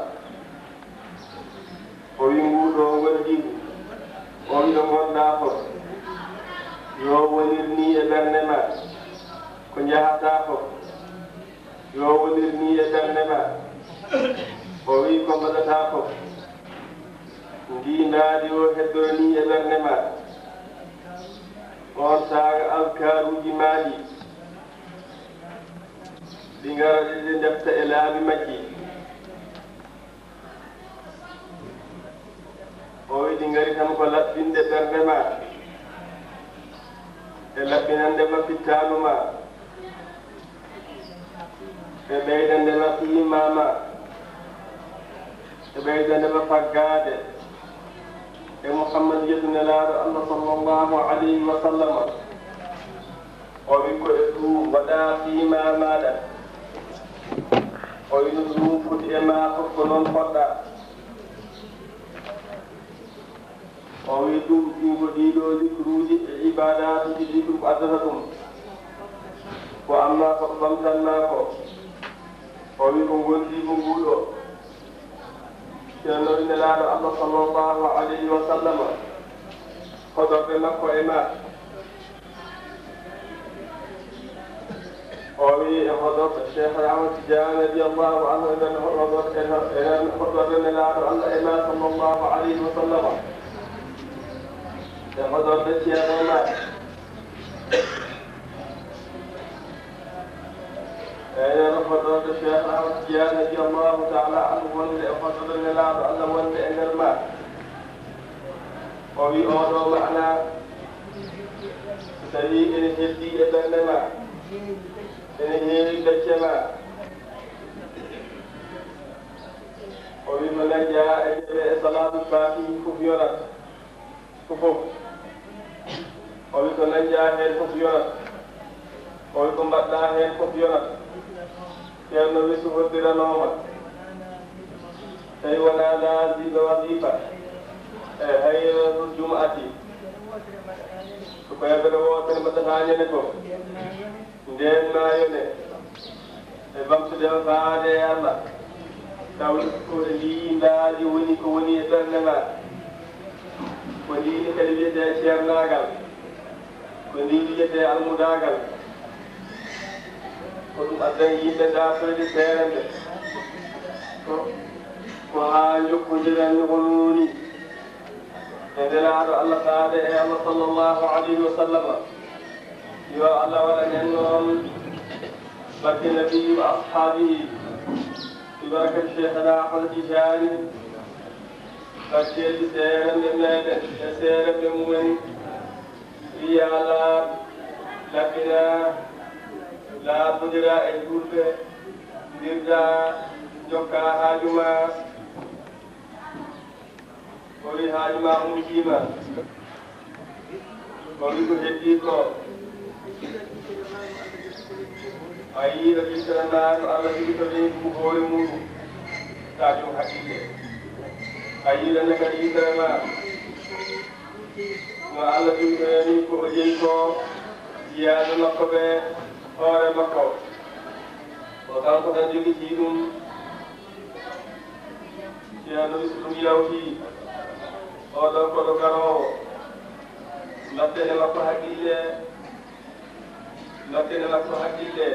O wi nguɗo ngondiigu, o wi ɗo ngonɗaa fof, yo wonir ni e ɓernde ma, ko njahataa fof, yo wonir ni e ɓernde ma. O wi ko mbaɗataa fof, ndi mbaadi o heddoro ni e ɓernde ma. Oon saanga alkaaruuji ma ɗi, ɗi ngara ɗi ndefta e laabi majji. O wi ɗi ngari tan ko laɓɓinde ɓernde ma, e laɓɓinande ma fittaandu ma, e ɓeydande ma iimaan ma, e ɓeydande ma faggaade e Muhammad yeeso Nelaaɗo Allah sallallahu alayhi wa sallam. O wi ko e ɗum mbaɗaa iimaan maaɗa. O wi no ɗum foti e ma fof ko noon poɗɗaa. O wi ɗum ɗiɗo ɗiɗo zikruuji e ibaadaatuuji ɗi ɗum addata ɗum. Ko amma ko ɓamtan ma ko. O wi ko ngondiigu nguɗo. Ceerno wi Nelaaɗo Allah sallallahu alayhi wa sallam, hoɗorde makko e ma. O wi e hoɗorde Cheikh Ahmad Tidiane radiyallahu anhu, e nder hoɗorde, e nder hoɗorde Nelaaɗo Allah e ma sallallahu alayhi wa sallam. E hoɗorde Ceerno ma. Eeyo, no hoɗorde Cheikh Ahmad Tidiane radiyallahu ta'ala anhu wonde e hoɗorde Nelaaɗo Allah wonde e nder ma. O wi oɗo maana, so tawi ene heddii e ɓernde ma, ene heewi becce ma. O wi mo najjaa e jaɓe e salaatul faatihi fof yorat. Ko fof. O wi ko nanjaa heen fof yonat, o wi ko mbaɗɗaa heen fof yonat. Ceerno wi so hoddiranooma, tawi wonaa laaziiɓe wasifa e hayratul jum'ati, ko ko yagata wootere mbaɗataa ñande ko. Ndeen maa yone e ɓamtude ma faade e Allah, tawi ko e ndii mbaadi woni ko woni e ɓernde maa. Ko ndii ne kadi wiyetee ceernaagal, ko ndii wiyetee almudaagal. Ko ɗum addan yimɓe daafoyde seeremɓe. Ko, ko haa njokkondiren no wonunoo nii e nelaaɗo Allah faade e Allah sallallahu alayhi wa sallam. Yo Allah waɗan en noon barke Nabi wa ashaabihi, bi barakati Cheikhana Ahmad Tijani, barkeeji seeremɓe meɗen e seeremɓe mumen, wiya laaɓ-, laɓɓina, laaɓondira e juulɓe, ndirda, jokka haaju ma. O wi haaju ma umtiima. O wi ko heddii ko. A yii ɗo yittere ma ko Allah jogito ni ɗum hoore muɗum. Ka ɗum haqiiqe. A yii ɗo ne kadi yittere ma. No Allah jogitoyani ko o jeyi ko jiyaaɓe makko ɓe hoore makko. Ko kanko tan jogitii ɗum. Ceerno wi so ɗum yawtii, oɗo koɗo garoowo, mbatten e makko haqqille, mbatten e makko haqqille.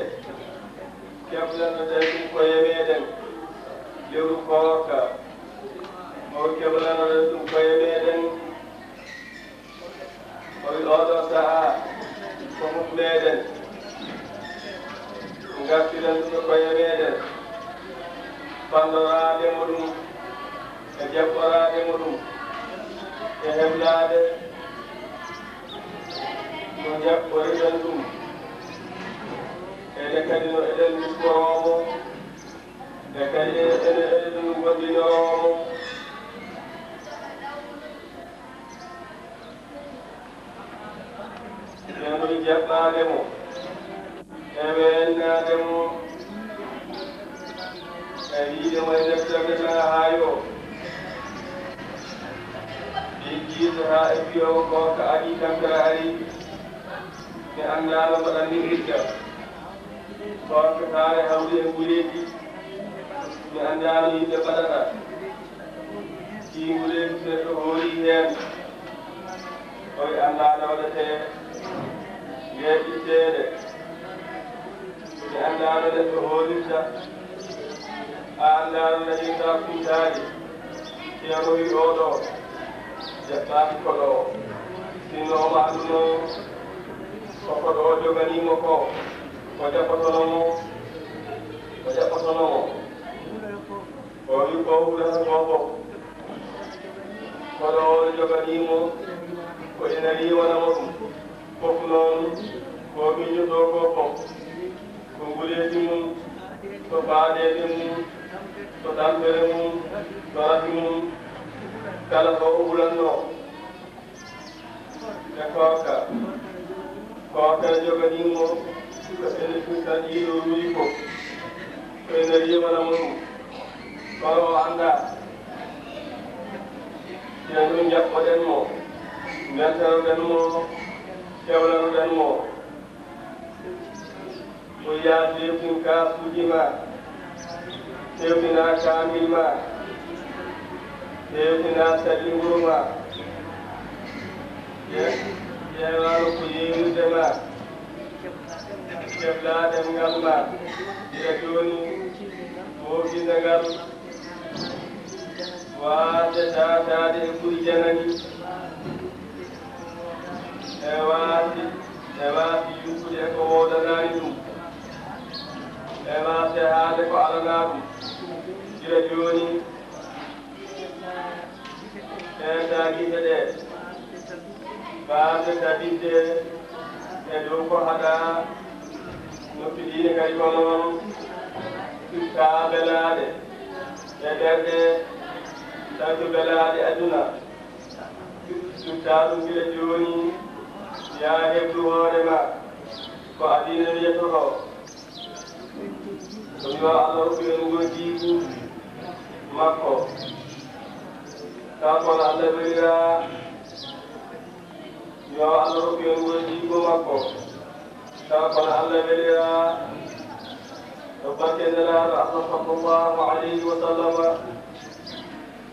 Keblano ɗen ɗum koye meɗen, lewru koorka. O keblano ɗen ɗum koye meɗen. O wi oɗo sahaa, ko fof meɗen ngartiren ɗum e koye meɗen, fannoraade mo ɗum, e jaɓɓoraade mo ɗum, e heblaade no jaɓɓoriren ɗum. Ene kadi no eɗen nuskoroo mo, e kadi ene eɗen goɗɗinoroo mo. Ɓe ngoni jaɓɓaade mo, e weennaade mo, e wiyde mo e deftere Laahaa yo ɗi jiido haa e piyowo goonga adii tampere ari, mi anndaano mbaɗan ni idda. Kono taare hawri e nguleeki, mi anndaano yimɓe mbaɗata. Ɗii nguleeki neɗɗo hoori heen, oy anndaano waɗetee ndee ɓitteende. Mi anndaano neɗɗo hoorirta, a anndaano naɗirta kumtaali. Ceerno wi oɗo, jaɓɓaaki koɗo o. Sinno omo annduno ko koɗo o joganii mo ko, ko jaɓɓotono mo, ko jaɓɓotono mo. O wi ko wurata ko fof. Koɗo o joganii mo, ko ina riiwana mo ɗum. Fof noon, ko miijotoo ko fof. Ko nguleeki mum, ko faadeeɓe mum, ko tampere mum, ko rafi mum, kala ko o hulanno. E kooka, kooka joganii mo, ko ene ɗum tan yiɗo ruuyi ko, ko ene riiwana mo ɗum. Kono o anndaa. Yen ɗum jaɓɓoɗen mo, mbeltanoɗen mo, keblanoɗen mo. Ko yaa tewtin kaasuuji ma, tewtina kaamil ma, tewtina salli nguru ma. Ƴe-, ƴeewaano ko yeeyirde ma, kebla ɗemngal ma, gila jooni, woofinde ngal, waasde taataade e ɓuri janani. E waasde, e waasde yuɓɓude e ko woodanaani ɗum. E waasde haalde ko alanaa ɗum. Gila jooni, ɓeeta gite ɗe, waasde tabitde e dow ko haɗaa, noppi diine kadi ko noon, sukkaa belaaɗe e ɓerɗe, tawi ko belaaɗe aduna. Sutta ɗum gila jooni, Yaa heɓtu hoore ma ko adii no wiyata ko. Ko yo Allah rokku en ngol jiigu makko. Taw kono Allah welira. Yo Allah rokku en ngol jiigu makko. Taw kono Allah welira. Ko barke Nelaaɗo Allah sallallahu alayhi wa sallam.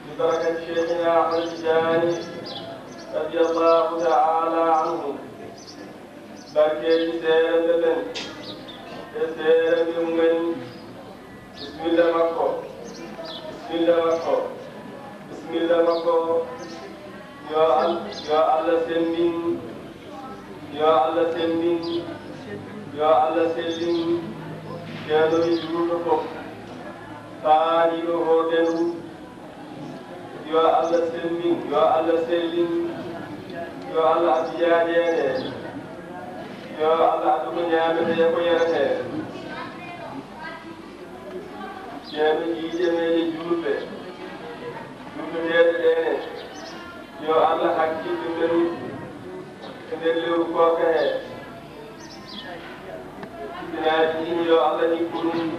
Bi barakati Cheikhina Ahmad Tijaani radiyallahu ta'ala anhu. Barkeeji seerenɓe ɓen e seerenɓe mumen. Bismilla makko. Bismilla makko. Bismilla makko. Yo Al-, yo Allah semmbin. Yo Allah semmbin. Yo Allah sellin. Ceerno wi juulɗo fof. Faaniiɗo hootelu. Yo Allah semmbin, yo Allah sellin, yo Allah addu yaajeende, yo Allah addu ko ñaametee ko yaretee. Ceerno jiiɗe meeɗen juulɓe, juulɓe meeɗen ɗeene, yo Allah hakkildu men e nder lewru kooka he. Tinaaji ɗin yo Allah jikku ɗum.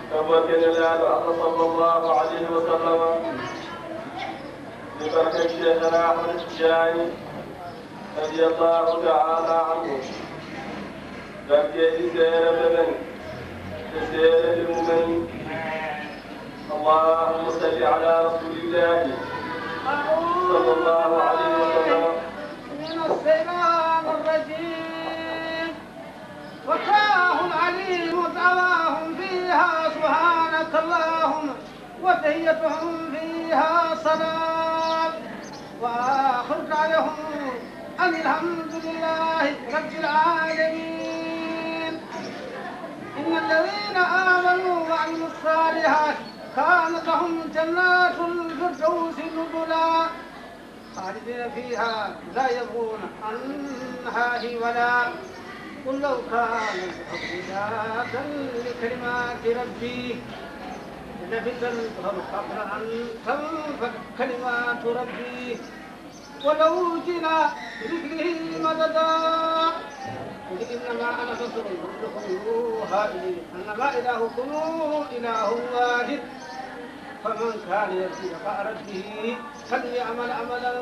Sabu ke Nelaaɗo Allah sallallahu alayhi wa sallam. Bi barke Cheikhana Ahmad Tijaani radiyallahu ta'ala anhu. Barkeeji seerenɓe ɓen e seerenɓe mumen. اللهم صل على رسول الله صلى الله عليه وسلم. من الشيطان الرجيم. وكاه العليم دعواهم فيها سبحانك اللهم وتحيتهم فيها سلام. وآخر دعواهم أن الحمد لله رب العالمين. إن الذين آمنوا وعملوا الصالحات كانت لهم جنات الفردوس نزلا خالدين فيها لا يبغون عنها حولا. قل لو كان الأرض مدادا لكلمات ربي لنفد البحر قبل أن تنفد كلمات ربي ولو جئنا بمثله مددا. قل إنما أنا بشر مثلكم يوحى إلي أنما إلهكم إله واحد فمن كان يرجو لقاء ربه فليعمل عملا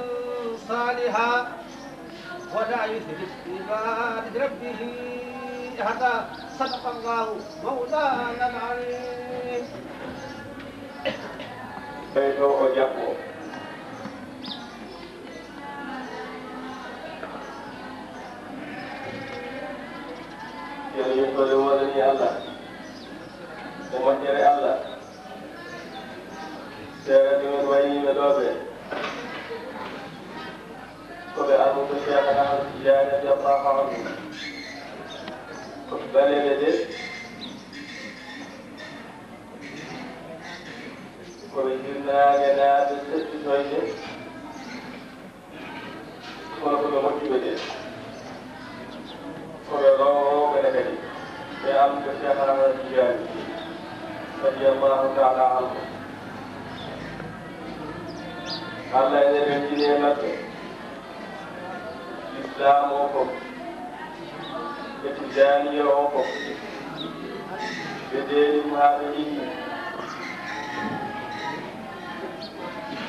صالحا ولا يشرك بعبادة ربه أحدا. صدق الله مولانا العظيم. Ɓeydo o jaɓɓo. Yo yettode wonani Allah e moƴƴere Allah. Seeɗa ɗumen wayniiɓe ɗo ɓe. Ko ɓe almuɓe Cheikh Ahmad Tidiane radiyallahu anhu. Ko ɓaleeɓe de. Ko ɓe hirnaange naaɓe tedditoyde. Kono ko ɓe moƴƴuɓe de. Ko ɓe rowrowɓe ne kadi. Ɓe almuɓe Cheikh Ahmad Tidiane radiyallahu ta'ala anhu. Allah ene renndini e maɓɓe. Lislaam o fof, e Tijaaniya o fof, ɓe ndeeni ɗum haa ɓe inni.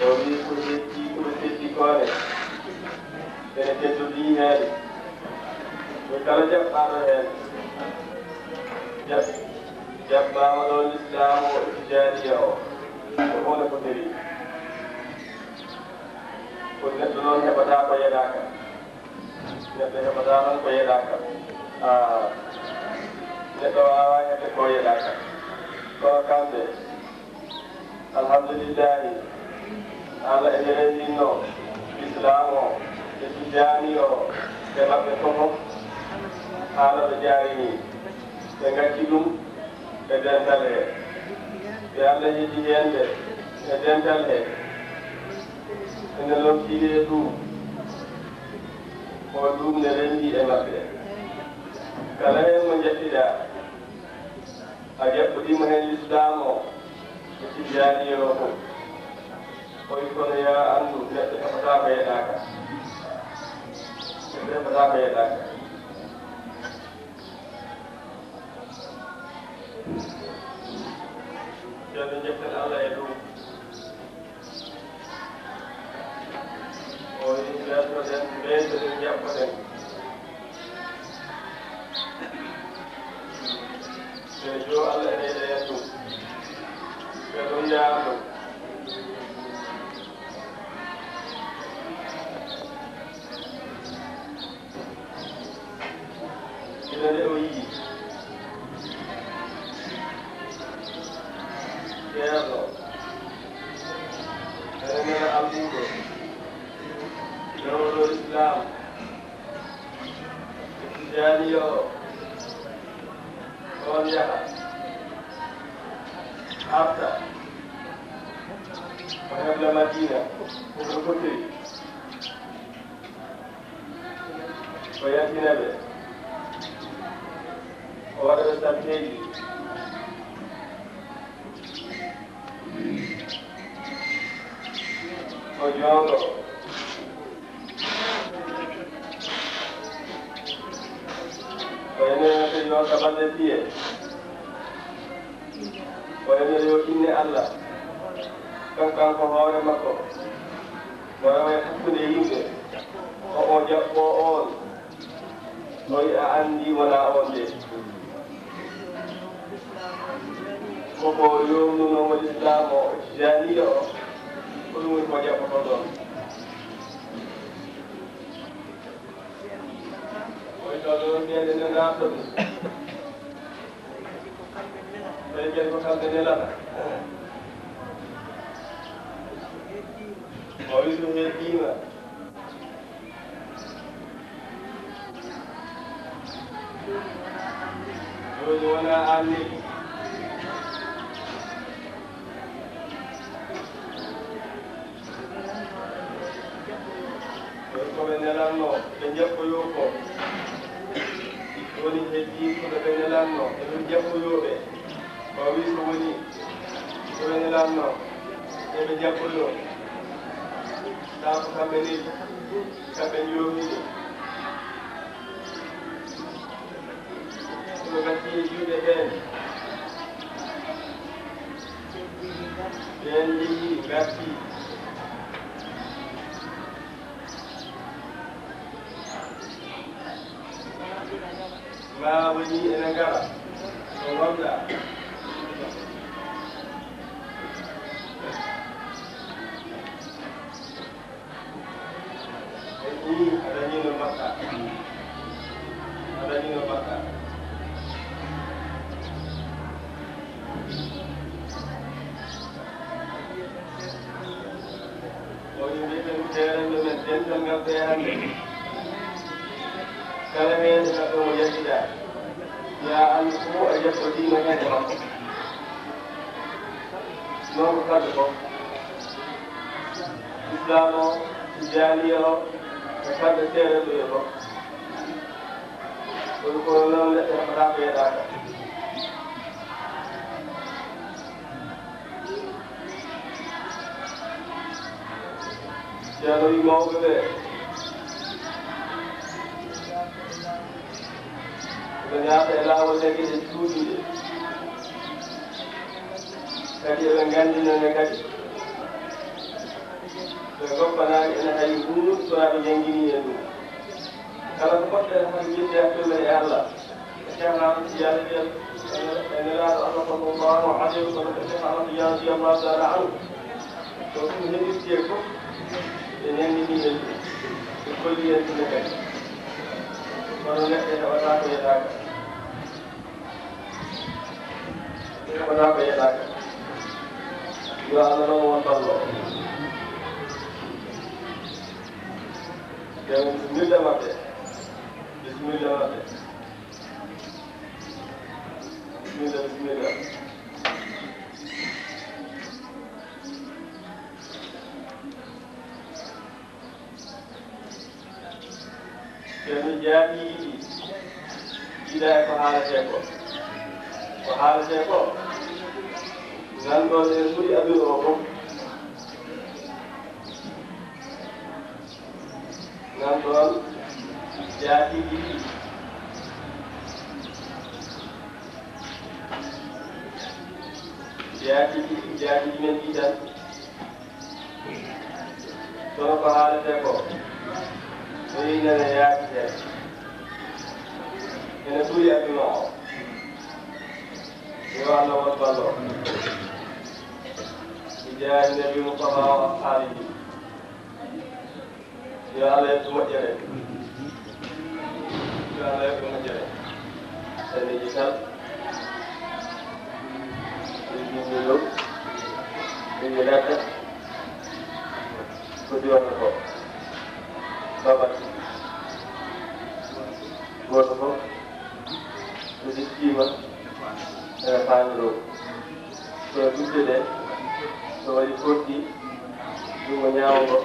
O wii ko heddi, ko ɓe teddi koone, ene teddodii heen. Ɓe kala jaɓɓaaɗo heen, jaɓ-, jaɓɓaama ɗo Lislaam o e Tijaaniya o, ko hono fotiri. Ko neɗɗo noon heɓata ko yeɗaaka. Neɗɗo heɓata tan ko yeɗaaka. Aa, neɗɗo waawaa heɓde ko yeɗaaka. Kono kamɓe, alhamdulillahi, Allah ene renndinno Islaam o, e Tijaani o, e maɓɓe fof, haala ɓe jaari ni. Ɓe ngacci ɗum e dental he. Ɓe Allah heddi heen ɓe e dental he. Ene lomtii e ɗum. O ɗum ne renndi e maɓɓe. Kala heen mo njettiɗaa, a jaɓɓodiima heen Lislaam o, e Tijaani o fof. Oyi kono yaa anndu, neɗɗo heɓataa ko yeɗaaka. Remata ko yeɗaaka. Ceerno, njetten Allah e ɗum. O woni, ɓeydoɗen, ɓeydoɗen, jaɓɓoɗen. Ɓe jo Allah ene yiɗa en ɗum. Ɓe ɗum yaano. Gila nde o yiyi Ceerno, ene nela alɗuɗo, rewɗo Islaam, Tijaaniyo o, oon yaha arta o hebla Madiina, ko ɓe fotiri. O yaltina ɓe, o waɗa ɓe sarteeji, o jooɗo, o ene yo ka balɗe piye, o ene yo inne Allah, kan, kanko hoore makko, o rewa e hakkunde yimɓe, ko o jaɓɓo on. Oyi a anndi wonaa oon de. Koko yomnuno mo Lislaam o, Tijaaniya o, ko ɗum woni ko jaɓɓoto ɗoon. Oyi ɗo ɗo seeɗa nde naatto ɗum. Ɓe ken ko kamɓe nelata. O wi ɗum heddiima. Jooni wonaa aan neli. Ko ɓe nelanno, ɓe jabboyoo ko. Jooni heddii ko ɓe nelanno, ɓe jabboyoo ɓe. O wi so woni, ko ɓe nelanno, eɓe jabboyoo. Kaa ko kamɓe neli, kamɓe njoomiiɓe. Ko gasi e juuɗe ɓeen. Ɓeen njehii, ngartii. Maa woni ene ngara, ko ngonɗaa. E ɗum, a dañii no mbaɗɗaa. A dañii no mbaɗɗaa. O wi mbiɗen seerenɓe men dental ngal ɓe hannde. Kala heen neɗɗo mo yettiɗaa, yaa anndu ko a jabbotiima heen e makko. Noon ko kamɓe fof. Islaam o, Tijaaniya o, e kamɓe seerenɓe ɓe fof. Kono, kono noon neɗɗo heɓataa ko yeɗaaka. Ceerno wi mawɓe ɓe, ɓe naata e laawol he geɗe cuuɗiiɗe. Kadi eɓe nganndinane kadi, ɓe ngoppanaani ene hay huunde so ɓe njannginii e ɗum. Kala ko poɗɗen hannde yidde hakkunde men e Allah, e Cheikh Ahmad Tidiane Diène, e Nelaaɗo Allah sallallahu alayhi wa sallam, e Cheikh Ahmad Tidiane radiyallahu taala anhu. Ko ɗum heɓirti e fof, ɓe nanndini en ɗum, ɓe kolli en ɗum kadi. Kono neɗɗo heɓataa ko yeɗaaka. Wonaa ko yeɗaaka. Yo Allah noon won ballo. Nden bisimilla maɓɓe. Bisimilla maɓɓe. Bisimilla, bisimilla. Ceerno Jaaɓi yiɗi, yiɗa e ko haaletee ko. Ko haaletee ko, nan ɗoon en ɓuri aduna o fof. Nan ɗoon Jaatigi ɗiɗi. Jaatigi ɗiɗi, jaatigi men ɗiɗi tan. Kono ko haaletee ko, so yii nene yaaki heen. Ene ɓuri aduna o. Yo Allah won ballo. Bi jaahi Nabi Mustafa wa ashaabihi. Yo Allah yoɓ moƴƴere. Yo Allah yoɓ moƴƴere. Senndeeji kala. Min yimɓe ɗo. Min yimɓe ko diwata ko. Babat. Gooto fof. So ɓe ƴettiima, ene faami ɗum. Kono duɗe ɗe, so waɗi fotti, junngo ñaawo ngo,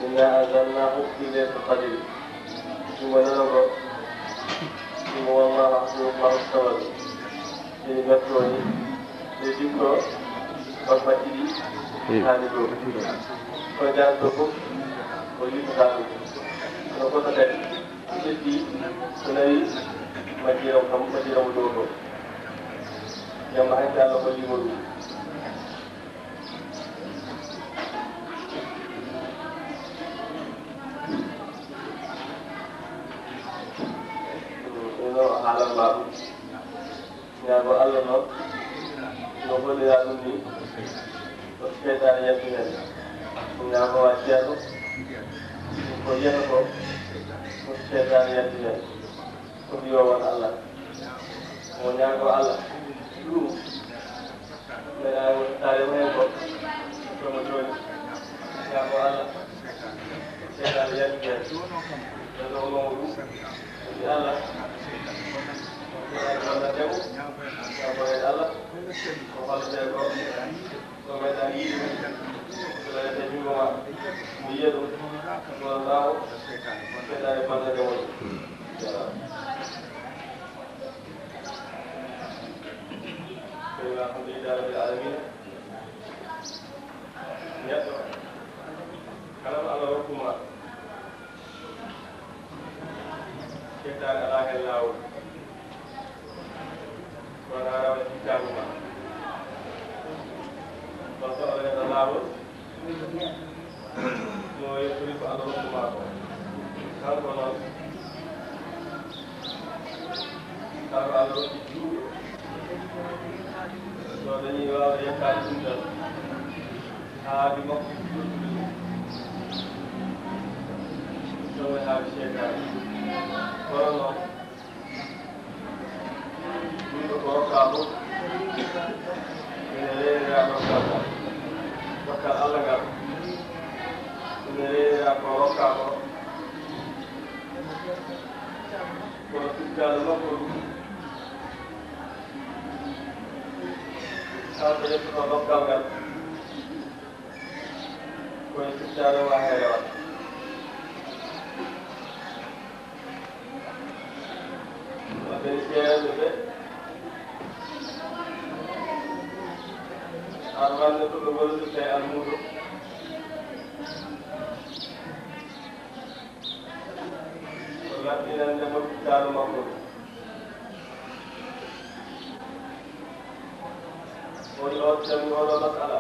inna anzalnahu fi laylatil qadri. Junngo nano ngo, junngo wonno rahmatullahi tawal. Ene ɓettoo ni, ɓe dikko, on majjiri, Hmm. Haali ɗo. Ko jaalto fof, o yimɓe ɗum. Kono goto kadi. Ƴetti, so nawi, majjira kam, majjira mo ɗo to. Jamma hannde Allah holli mo ɗum. Ɗum ɗo haalan ma ɗum. Ñaago Allah noon, no holliraa ɗum ni, ko seytaane yalti heen. Ñaago wa ceerno, ko yiyata ko, ko seytaane yalti heen. Ko mbiyo won Allah. Mo ñaago Allah, ɗum, mbeɗa taare mo heen ko, kono jooni, ñaago Allah, seytaane yalti heen. Ɓe ɗo mo ɗum. Yo Allah, yo Allah, yo Allah, ko holletee ko, ko meeɗaa yiide, ko laaletee junngo ma, mi yiya ɗum, ko ɓaawo, meeɗaa e bannde nde woni. Alhamdulillahi rabbil alamina. Neɗɗo kala mo Allah rokku ma, Seytaane alaa heen laawol. Kono a rawa e jikkandu ma. Ɗon so Allah neɗɗo laawol, no yetturi ko Allah rokku ma ko. Kanko noon, kanko Allah rokki juuɗo. So dañi waawde yettaade ɗum tan. Haa ɗi makko ɗum ɗum haa seytaane. Kono noon, ɗum ɗo ko rokkaa fof, ene reeniraa dokkal ngal. Dokkal Allah ngal, ene reeniraa ko rokkaa ko. Kono sukkaande makko ɗum, kanko yettotoo dokkal ngal. Koye sukkaare ma he rewata. Waɗde seerenɓe ɓe, armande ko ɓe wallirta e almuudo. Ko laɓɓinande mo sukkaare makko. Woni on tan oɗo masala.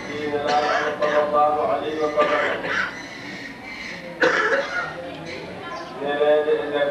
Diine Laamɗo sallallahu alayhi wa sallam. Neneede e nder